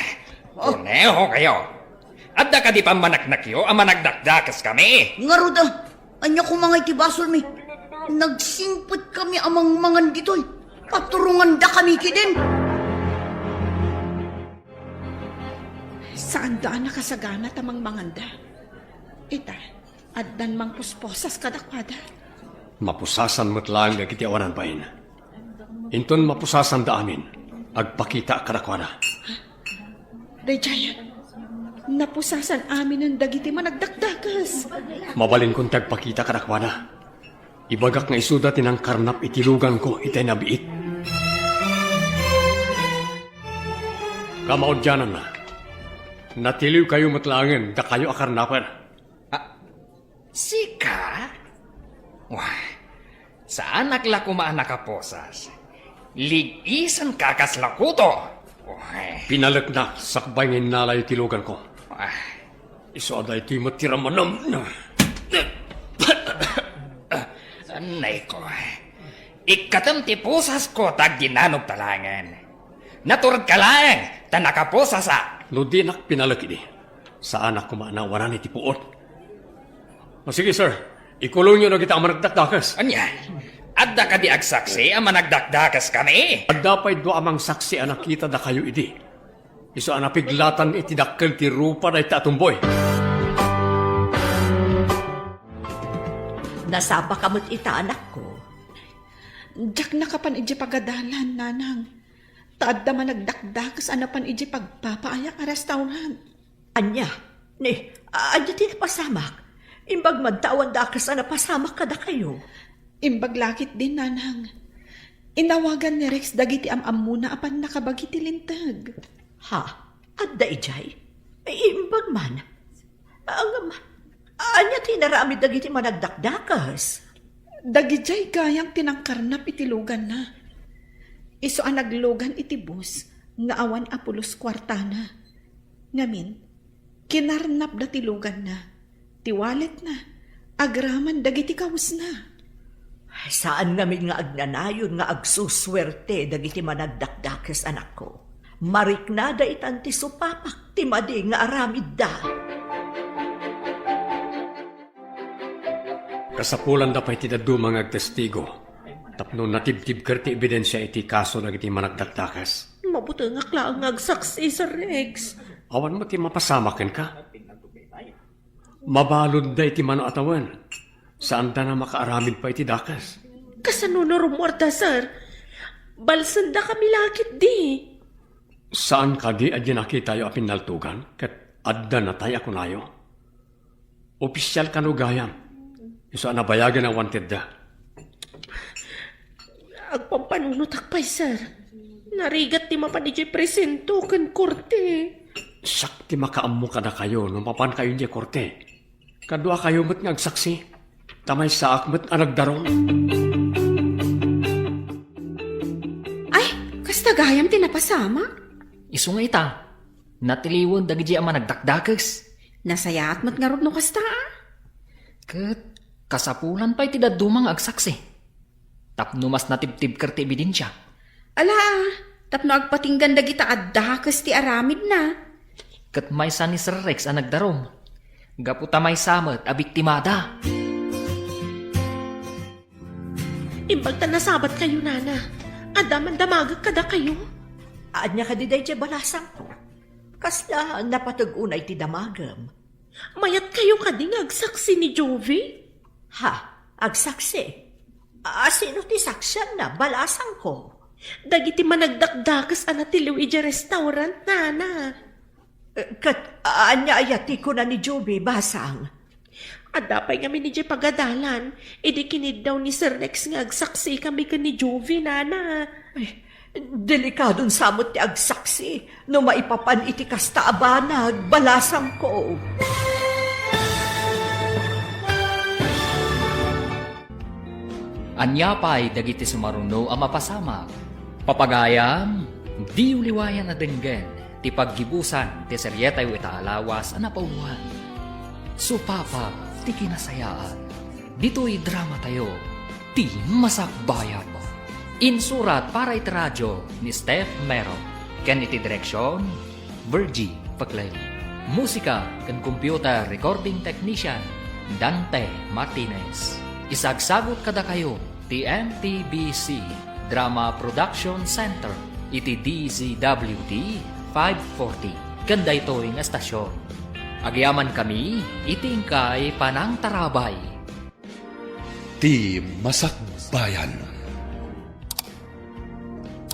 koneho kayo. Adda kadi pammanaknakyo a managdakdakes kami? Ngarud a, ania koma ngay ti basolmi? Nagsingpet kami a mangmangan ditoy. Paturongandakami ketdin. Saanda a nakasagana ta mangmanganda. Ita, addan mangpusposas kadakuada. Mapusasan met laeng dagiti awanan bain. Inton mapusasanda amin, agpakitaak kadakuada. Daydiay, napusasan aminen dagiti managdakdakes. Mabalinkon ti agpakita kadakuada. Ibagak nga isuda ti nangkarnap iti luganko itay nabiit. Kamaudiananna, natiliwkayo met laengen dakayo a karnaper. Ah, sika? Wah, saanak la koma a nakaposas. Lig-isanka a kasla kuto. Wah. Pinaleknak sakbay nga innalayo ti luganko. Wah. Isu a daytoy met ti ramanam. Nay ko. Ikkatem ti pusasko ta agdinanogta laengen. Naturedka laeng Ta nakapusa sa. No dinak pinalek idi, saanak koma a nawanan iti puot. O sige, sir, ikulongyo dagita a managdakdakes. Ania? Adda kadi agsaksi a managdakdakes kami? Adda pay dua a mangsaksi a nakita dakayo idi. Isu a napiglatan iti dakkel ti rupa dayta a tumboy. Nasapaka met ita, anakko. Diak nakapan idiay pagadalan, nanang. Ta adda managdakdakes a napan idiay pagpapaayak a restaurant. Ania? Ni, ania ti napasamak? Imbag man ta awan dakes a napasamak kadakayo. Imbag la ketdi, nanang. Inawagan ni Rex dagiti am-ammona a pannakabagi ti linteg. Ha? Adda idiay? Imbag man. Ngem, ania ti inaramid dagiti managdakdakes? Dagidiay gayam ti nangkarnap iti luganna. Isu a naglugan iti bus nga awan a pulos kuartana. Ngamin, kinarnapda ti luganna, ti walletna, agraman dagiti kawesna. Saan ngamin nga agnanayon nga agsusuerte dagiti managdakdakes, anakko. Mariknada itan ti supapak ti madi nga aramidda. Kasapulanda pay ti dadduma nga agtestigo tapno natibtibker ti ebidensia iti kaso dagiti managdakdakes. Mabutengak laeng nga agsaksi, Sir Rex. Awan met ti mapasamak kenka. Mabaludda iti mano a tawen. Saanda a makaaramid pay iti dakes. Kasano no rummuarda, sir? Balsendakami la ketdi. Saan kadi a diay nakitayo a pinnaltogan ket adda natay a kunayo? Opisial kano gayam? Isu a nabayagen a wantedda. Agpampanunotak pay, sir. Narigat ti mapan idiay presento ken korte. Siak ti makaammo kadakayo no mapankayo idiay korte. Kaduakayo met nga agsaksi, ta maysaak met a nagdarum. Ay, kasta gayam ti napasama? Isu nga ita, natiliwen dagidiay a managdakdakes. Nasayaat met ngarud no kasta, a? Ket kasapulan pay ti dadduma nga agsaksi. Tapno mas natibtibker ti ebidensia. Ala, a, tapno agpatinggan dagita a dakes ti aramidna. Ket maysa ni Sir Rex a nagdarum. Gapu ta maysa met a biktimada. Imbag ta nasabatkayo, nana. Adda mandamagek kadakayo. Ania kadi daydiay balasangko? Kasla napateg unay ti damagem. Mayatkayo kadi nga agsaksi ni Jovie? Ha? Agsaksi? A, sino ti saksianna, balasangko? Dagiti managdakdakes a natiliw idiay restaurant, nana. Eh, ket ania aya ti kuna ni Jovie, basang? Adda pay ngamin idiay pagadalan, idi kiniddaw ni Sir Rex nga agsaksikami ken ni Jovie, nana. Ay, delikadon sa met ti agsaksi no maipapan iti kasta a banag, balasangko. Ania pay dagiti sumaruno a mapasamak? Papagayam, diyo liwayan a denggen ti paggibusan ti serietayo ita a lawas a napauluan. Supapag ti kinasayaan. Ditoy dramatayo, Ti Masakbayan. Insurat para iti radio ni Steph Mero, ken iti direksion, Virgie Paclay. Musika ken computer recording technician, Dante Martinez. Isagsagut kadakayo ti M T B C Drama Production Center iti D Z W T five forty ken daytoy nga estasion. Agyamankami iti inkay panangtarabay. Ti Masakbayan.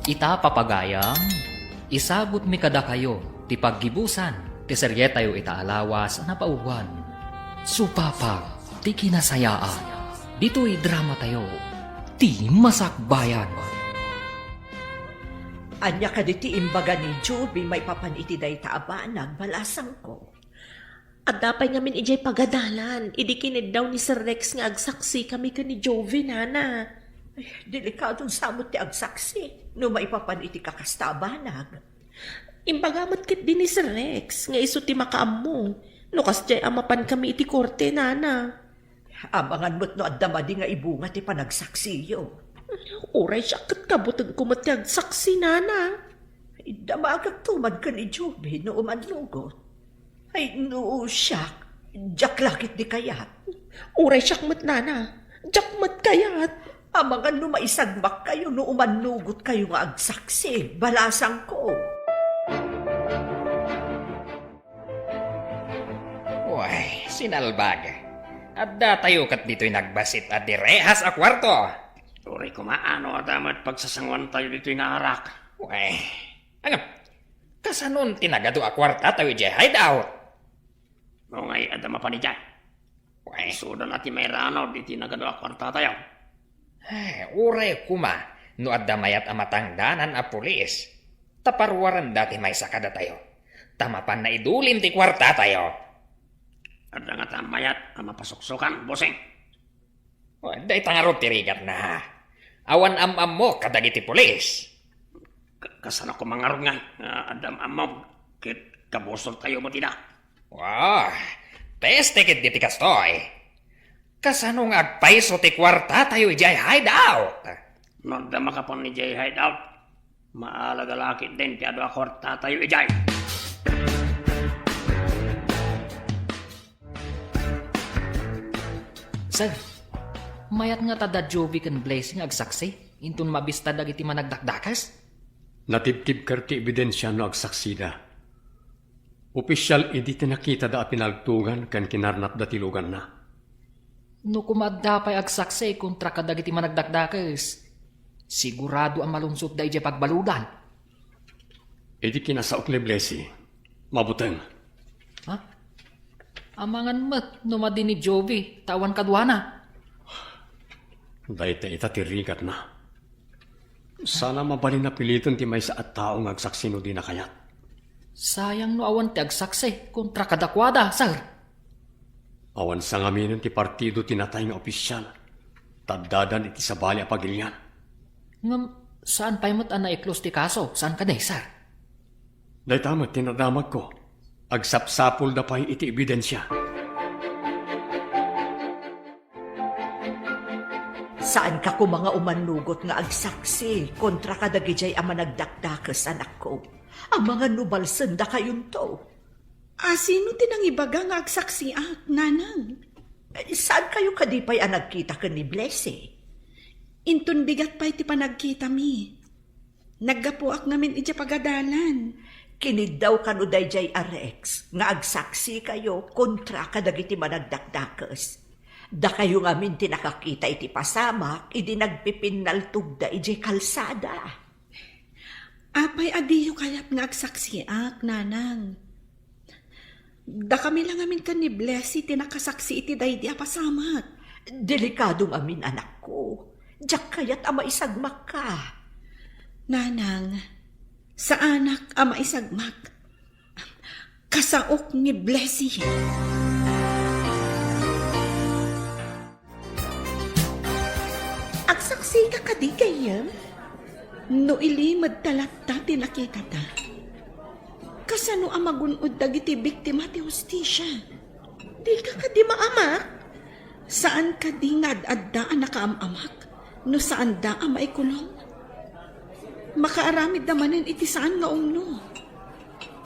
Ita, papagayam, isagutmi kadakayo ti paggibusan ti serietayo ita a lawas a napauluan. Supapag ti kinasayaan. Ditoy dramatayo, Ti Masakbayan. Ania kadi ti imbaga ni Jovie maipapan iti dayta a banag, balasangko? Adda pay ngamin idiay pagadalan, idi kiniddaw ni Sir Rex nga agsaksikami ken ni Jovie, nana. Ay, delikadon sa met ti agsaksi no maipapan iti kakasta a banag. Imbaga met ketdi ni Sir Rex nga isu ti makaammo no kasdiay a mapankami iti korte, nana. Amangan met no adda madi nga ibunga ti panagsaksiyo. Uray siak ket kabutegko met ti agsaksi, nana. Damagakto man ken ni Joby no umannugot. Ay, no siak, diak la ketdi kayat. Uray siak met, nana, diak met kayat. Amangan no maisagmakkayo no umannugotkayo nga agsaksi, balasangko. Uy, sinalbag. Addatayo ket ditoy nagbasit a direhas a kuarto. Uray koma, no adda met pagsasangoantayo ditoy nga arak. Uy, ano? Kasanon ti nagadu a kuartatayo idiay hideout? Nungay adda mapan idiay. Uy. Isuda na ti mairano ditoy nagadu a kuartatayo. Eh, uray koma no adda mayat a matangdanan a pulis, ta paruarenda ti maysa kadatayo, ta mapan naidulim ti kuartatayo. Adda ngata mayat a mapasuksokan, bossing? Oh, dayta ngarud ti rigatna. Awan am-ammok kadagiti pulis. Ka-, kasano koma ngarud nga, ah, adda am-ammom ket kabusortayo met ida? Wah, peste ketdi ti kastoy. Kasano nga agpayso ti kuartatayo idiay hideout? No adda makapan idiay hideout, maalaga la ketdin ti adu a kuartatayo idiay. Sir, mayat ngata da Joby ken Blessing nga agsaksi inton mabista dagiti managdakdakes? Natibtibker ti ebidensia no agsaksida. Opisial idi ti nakitada a pinaltogan ken kinarnapda ti luganna. No koma adda pay agsaksi kontra kadagiti managdakdakes, sigurado a malunsotda idiay pagbaludan. Idi kinasaok ni Blessy, mabuteng. Ha? Amangan met no madi ni Joby, ta awan kaduana. Dayta ita ti rigatna. Sana mabalin a piliten ti maysa a tao nga agsaksi no dina kayat. Sayang no awan ti agsaksi kontra kadakuada, sir. Awan sangaminen ti partido ti natay nga opisial, ta addadan iti sabali a pagilian. Ngem, saan pay met a naiklos ti kaso, saan kadi, sir? Dayta met ti nadamagko. Agsapsapulda pay iti ebidensia. Saanka koma nga umannugot nga agsaksi kontra kadagidiay a managdakdakes, anakko. Amangan no balsendakayonto. A, sino ti nangibaga nga agsaksiak, nanang? Eh, saankayo kadi pay a nagkita ken ni Blessy? Inton bigat pay ti panagkitami. Naggapuak ngamin idiay pagadalan. Kiniddaw kano daydiay a Rex nga agsaksikayto kontra kadagiti managdakdakes. Dakayo ngamin ti nakakita iti pasamak idi nagpipinnaltogda idiay kalsada. Apay a diyo kayat nga agsaksiak, nanang? Dakami la ngamin ken ni Blessy ti nakasaksi iti daydi a pasamak. Delikado ngamin, anakko. Diak kayat a maisagmakka. Nanang, saanak a maisagmak. Kasaok ni Blessy. Agsaksika kadi, gayyem? No ilimedta latta ti nakitata, kasano a magun-od dagiti biktima ti hustisia? Dika kadi maamak? Saan kadi nga ad-adda a nakaam-amak no saanda a maikulong? Makaaramidda manen iti saan nga umno.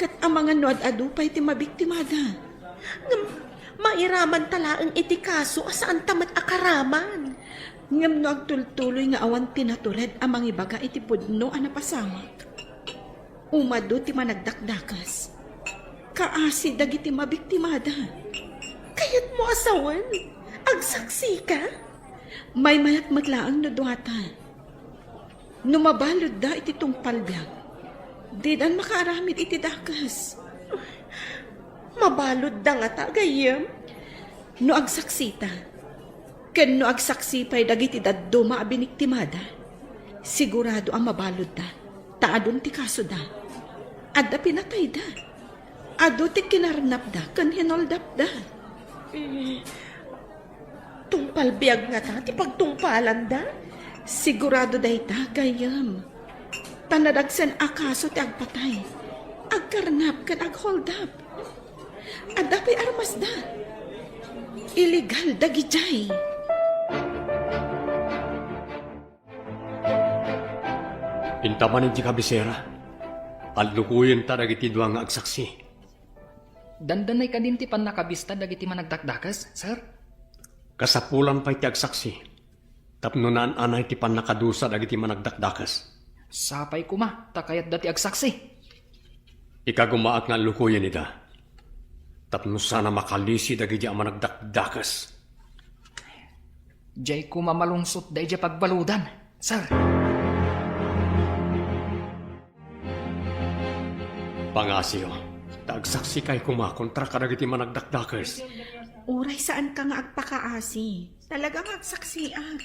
Ket amangan no ad-adu pay ti mabiktimada. Ngem mairamanta laeng iti kaso a saanta met a karaman. Ngem no agtultuloy nga awan ti natured a mangibaga iti pudno a napasamak, umadu ti managdakdakes. Kaasi dagiti mabiktimada. Kayatmo a sawen? Agsaksika? Maymayat met laeng no duata. No mabaludda iti tungpal biag, didan makaaramid iti dakes. Mabaludda ngata, gayyem? No agsaksita, ken no agsaksi pay dagiti dadduma a biniktimada, sigurado a mabaludda, ta adun ti kasoda. Adda pinatayda. Adu ti kinarnapda ken hinoldapda. Eh, tungpal biag ngata ti pagtungpalanda? Sigurado dayta, gayyem. Ta nadagsen a kaso ti agpatay, agkarnap ken agholdap. Adda pay armasda. Illegal dagidiay. Inta manen ti kabisera. Allukoyenta dagiti dua nga agsaksi. Dandanay kadin ti pannakabista dagiti managdakdakes, sir? Kasapulan pay ti agsaksi tapno naan-anay ti pannakadusa dagiti managdakdakes. Sapay koma ta kayatda ti agsaksi. Ikagumaak nga allukoyen ida tapno saan a makalisi dagiti a managdakdakes. Diay koma malungsot daydiay pagbaludan, sir. Pangasiyo, ta agsaksikay koma kontra kadagiti managdakdakes. Uray saanka nga agpakaasi, talaga nga agsaksiak.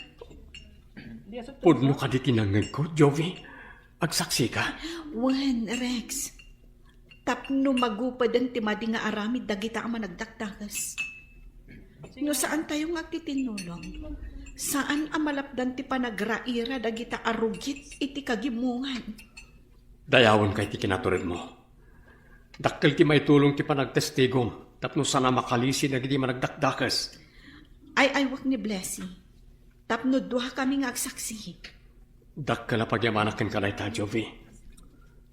Pudno kadi ti nangngegko, Jovi? Agsaksika? Wen, Rex. Tapno magupeden ti madi nga aramid dagita a managdakdakes. No saantayo nga agtitinnulong, saan a malapdan ti panagraira dagita a rugit iti kagimongan. Dayawen kay ti kinaturedmo. Dakkel ti maitulong ti panagtestigom tapno saan a makalisi dagiti managdakdakes. Ay-aywak ni Blessy. Tapno dua kami nga agsaksi. Dakkel a pagyamanak kenka dayta, Jovi.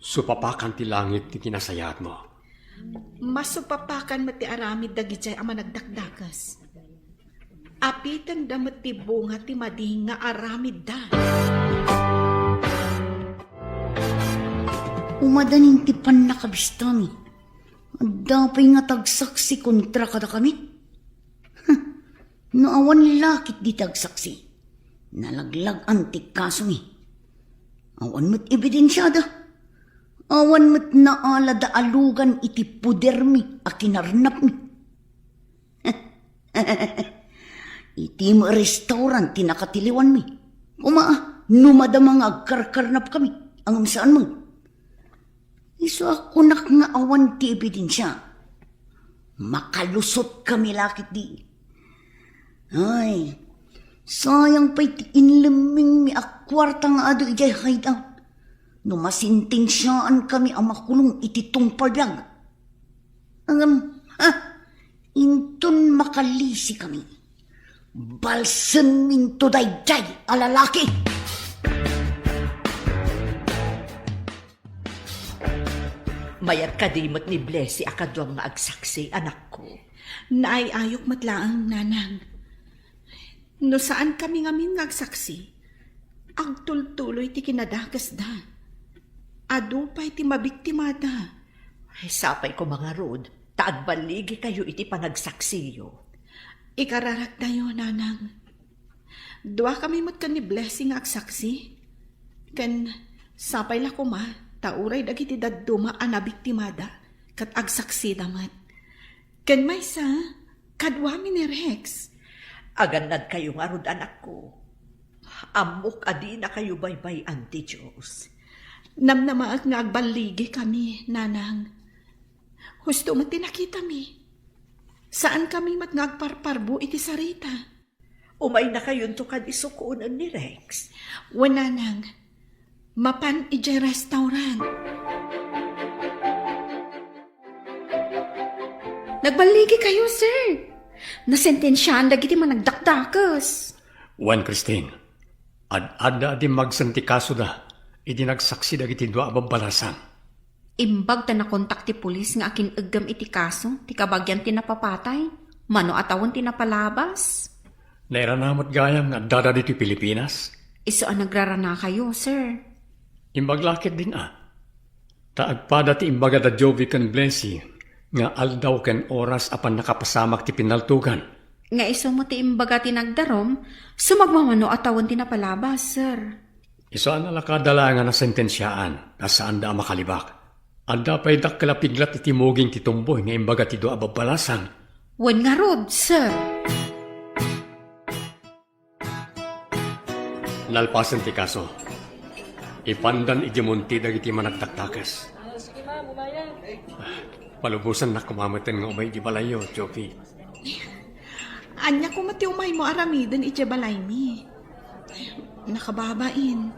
Supapakan ti langit ti kinasayaatmo. Masupapakan met ti aramid dagidiay a managdakdakes. Apitenda met ti bunga ti madi nga aramidda. Umadanin ti pannakabistami. Adda pay nga tagsaksi kontra kadakami? No awan lakit dita agsaksi, nalaglag-an ti kasomi. Awan met ebidensiada. Awan met naalada a lugan iti podermi a kinarnapmi. Iti met restaurant ti nakatiliwanmi. Koma, no madama nga agkarkarnapkami, ngem saan met. Isu a kunak nga awan ti ebidensia. Makalusotkami lakit di. Ay, sayang pay ti inlemmingmi a kuarta nga adu idiay hideout. No masentensiaankami a makulong iti tungpal biag. Ngem, ha? Inton makalisikami, balsenminto daydiay a lalaki. Mayat kadi met ni Blessy a kaduam nga agsaksi, anakko? Naay-ayok met laeng, nanang. No saankami ngamin nga agsaksi, agtultuloy ti kinadakesda. Adu pay ti mabiktimada. Ay, sapay koma ngarud, ta agballigikayo iti panagsaksiyo. Ikararaktayo, nanang. Duakami met ken ni Blessy nga agsaksi. Ken sapay la koma, ta uray dagiti dadduma a nabiktimada, ket agsaksida met. Ken maysa, kaduami ni Rex. Agannadkayo ngarud, anakko. Ammok a dinakayo baybay-an ti Dios. Namnamaek nga agballigikami, nanang. Husto met ti nakitami. Saankami met nga agparparbo iti sarita. Umaynakayonto kadi sukonen ni Rex? Wen, nanang. Mapan idiay restaurant. Nagballigikayo, sir. Nasentensiaan dagiti managdakdakes. Wen, Christine, ad-adda a dimmagsem ti kasoda idi nagsaksi dagiti dua a babbalasang. Imbag ta nakontak ti pulis nga akin-eggem iti kaso ti kabagian ti napapatay, mano a tawen ti napalabas. Nairana met gayam nga addada ditoy Pilipinas? Isu a nagraranakayo, sir. Imbag la ketdin a. Ta agpada ti imbaga da Jovi ken Blessy nga aldaw ken oras a pannakapasamak ti pinaltogan. Nga isu met ti imbaga ti nagdarum, sumagmamano a tawen ti napalabas, sir. Isu a nalakada la nga nasentensiaan, ta saanda a makalibak. Adda pay dakkel a piglat iti muging ti tumboy nga imbaga ti dua a babbalasang. Wen ngarud, sir. Nalpasen ti kaso. Ipandan iti monte dagiti managdakdakes. Palubosannak koma metten nga umay iti balayyo, Jovi. Ania koma ti umaymo aramiden iti balaymi? Nakababain.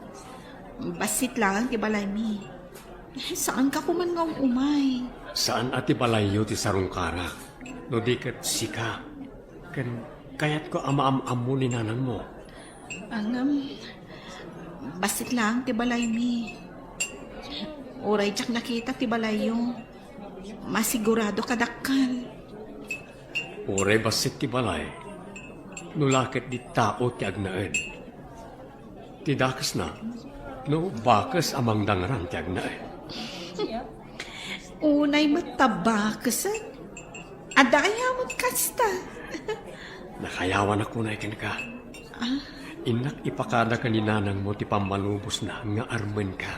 Bassit laeng ti balaymi. Saanka koman nga um-umay. Saan a ti balayyo ti sarungkarak, no di ket sika. Ken kayatko a maam-ammo ni nanangmo. Ngem, bassit laeng ti balaymi. Uray diak nakita ti balayyo, masigurado kadakkel. Uray bassit ti balay, no la ket di tao ti agnaed. Ti dakesna, no bakes a mangdangran ti agnaed. Unay met ta bakeset. Adda aya met kasta? Nakayawanak unay kenka. Ah? Innak ipakada ken ni nanangmo ti pammalubosna nga armenka.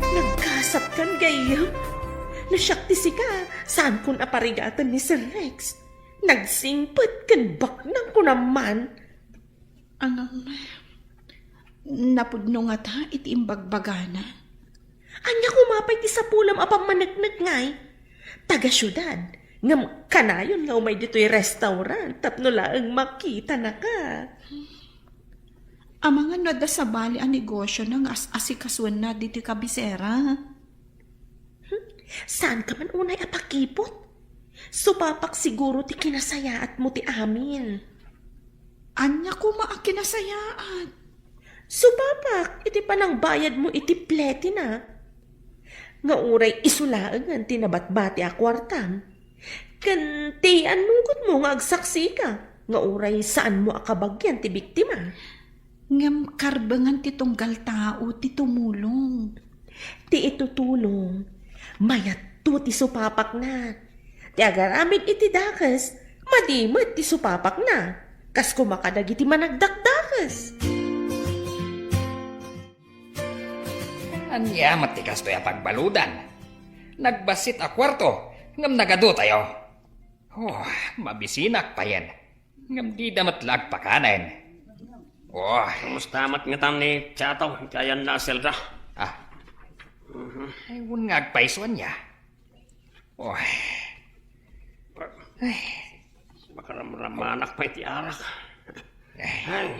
Nagkasatkan gayyem. No siak ti sika, saankon a parigaten ni Sir Rex. Nagsingpet ken baknang ko naman. Ngem, napudno ngata iti imbagbagana? Ania koma pay ti sapulem a pammaneknek ngay? Taga-siudad, ngem kanayon nga umay ditoy restaurant tapno laeng makitanaka. Amangan no adda sabali a negosiona nga as-asikasuenna ditoy kabisera. Hmm? Saanka man unay a pakipot? Supapak siguro ti kinasayaatmo ti amin. Ania koma a kinasayaat? Supapak iti panangbayadmo iti pletina. Nga uray isu laengen ti nabatbati a kuartam. Ken ti annugotmo nga agsaksika nga uray saanmo a kabagian ti biktima. Ngem karbengan ti tunggal tao ti tumulong. Ti itutulong, mayatto ti supapakna. Ti agaramid iti dakes, madi met ti supapakna. Kas koma kadagiti managdakdakes. Ania met ti kastoy a pagbaludan? Nagbassit a kuarto, ngem nagadotayo. Oh, mabisinak payen. Ngem dida met la agpakanen. Oh. Kumusta met ngatan ni Chato iti ayanna a selda? Ah. Mhm. Ay, wen nga agpayso ania. Oh. Ay. Makaramramanak pay ti arak. Ay. Ay,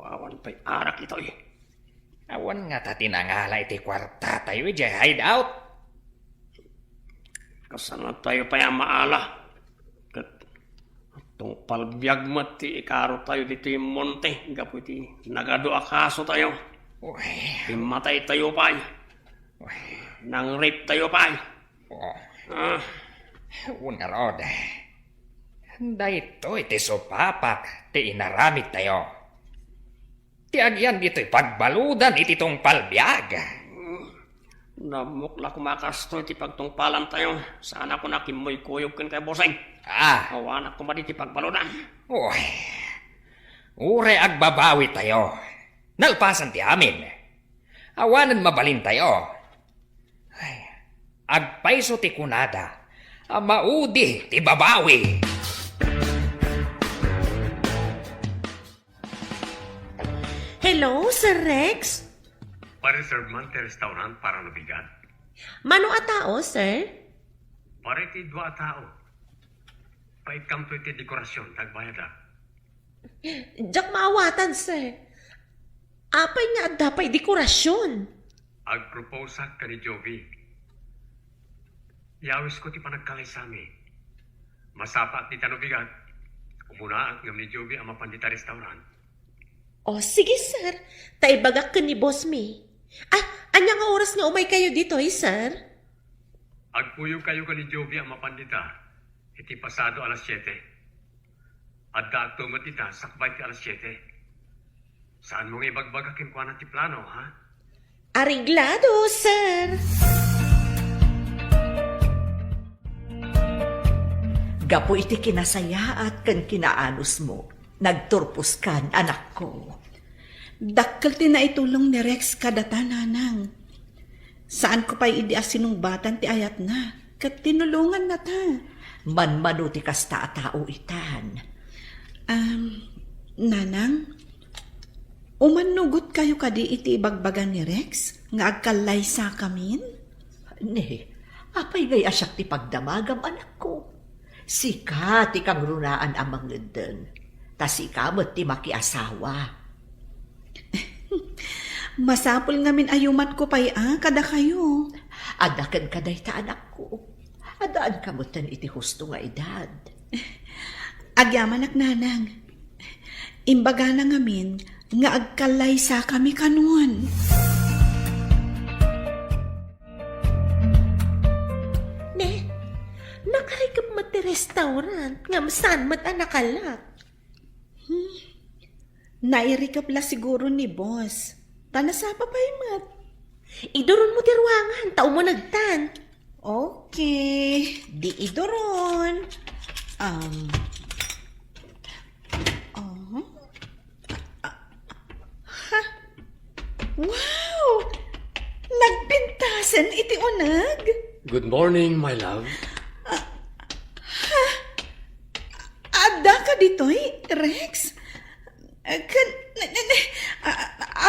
awan pay arak itoy. Awan ngata ti nangala iti kuartatayo idiay hideout. Kasano tayo pay a maala? Ket tungpal biag met ti ikarotayo ditoy monte gapu iti nagadu a kasotayo. Uy. Immatay tayo pay. Uy. Nang-rape tayo pay. Oh. Ah. Wen ngarud, daytoy ti supapak ti inaramidtayo. Ti agian ditoy pagbaludan iti tungpal biag. Nammok la koma kastoy ti pagtungpalantayo. Saanak a kimmuykoyog kenka, bossing. Ah. Awanak koma ditoy pagbaludan. Uy. Uray agbabawitayo. Nalpasan ti amin. Awanen mabalintayo. Ay, agpayso ti kunada a maudi ti babawi. Hello, Sir Rex? Pa-reserve man ti restaurant para no bigat? Mano a tao, sir? Para iti dua a tao. Paikkamto iti dekorasyon, ta agbayadak. Diak maawatan, sir. Apay nga adda pay dekorasyon? Agproposak ken ni Jovi. Yawisko ti panagkalaysami. Masapaak dita no bigat. Umunaak ngem ni Jovi a mapan dita restaurant. O, sige, sir. Ta ibagak ken ni boss mi. Ay, ania nga oras nga umaykayo ditoy, sir? Agkuyogkayo ken ni Jovi a mapan dita iti pasado alas siete. Addaakto met dita sakbay ti alas siete. Saanmo nga ibagbaga kenkuana ti plano, ha? Areglado, sir! Gapu iti kinasayaat ken kinaanusmo, nagturposkan, anakko. Dakkel ti naitulong ni Rex kadata, nanang. Saanko pay idi a sinungbatan ti ayatna, ket tinulongannata. Manmano ti kasta a tao itan. Am, nanang, umannugotkayo kadi iti ibagbaga ni Rex nga agkallaysakamin? Ne, apay ngay a siak ti pagdamagam, anakko? Sika ti kangrunaan a mangeddeng, ta sika met ti makiasawa. Masapul ngamin a yumatko pay a kadakayo. Adda kenka dayta, anakko. Addaanka metten iti husto nga edad. Agyamanak, nanang. Imbagana ngamin nga agkallaysakami kanon. Ne, nakarikep met ti restaurant ngem saan met a nakalak. Hmm. Nairikep la siguro ni boss. Ta nasapa pay met. Iduron mo ti ruangan, ta umunegtan. Okay, di iduron. Um, oh. Ha? Wow! Nagpintasen iti uneg? Good morning, my love. Ha? Adda ka ditoy, Rex? Kan, ne, ne, ne, a-,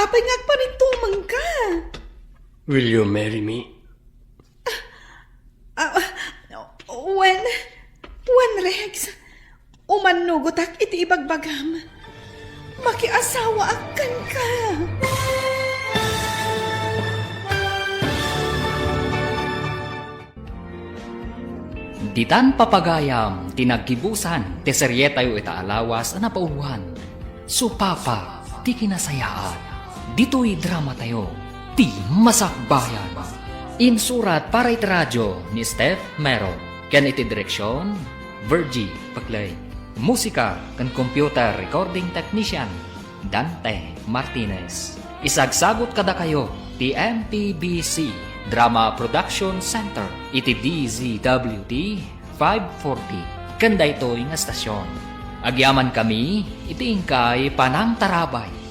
apay nga agparintumeng ka? Will you marry me? Ah, wen, wen, Rex, umannugotak iti ibagbagam. Makiasawaak kenka. Ditan papagayam ti naggibusan ti serietayo ita a lawas a napauloan, Supapa ti Kinasayaat. Ditoy dramatayo, ti Masakbayan. Insurat para iti radio ni Steph Mero, ken iti direksion, Virgie Paclay. Musika ken computer recording technician, Dante Martinez. Isagsagut kadakayo ti M P B C Drama Production Center iti D Z W T five forty ken daytoy nga estasion. Agyamankami iti inkay panangtarabay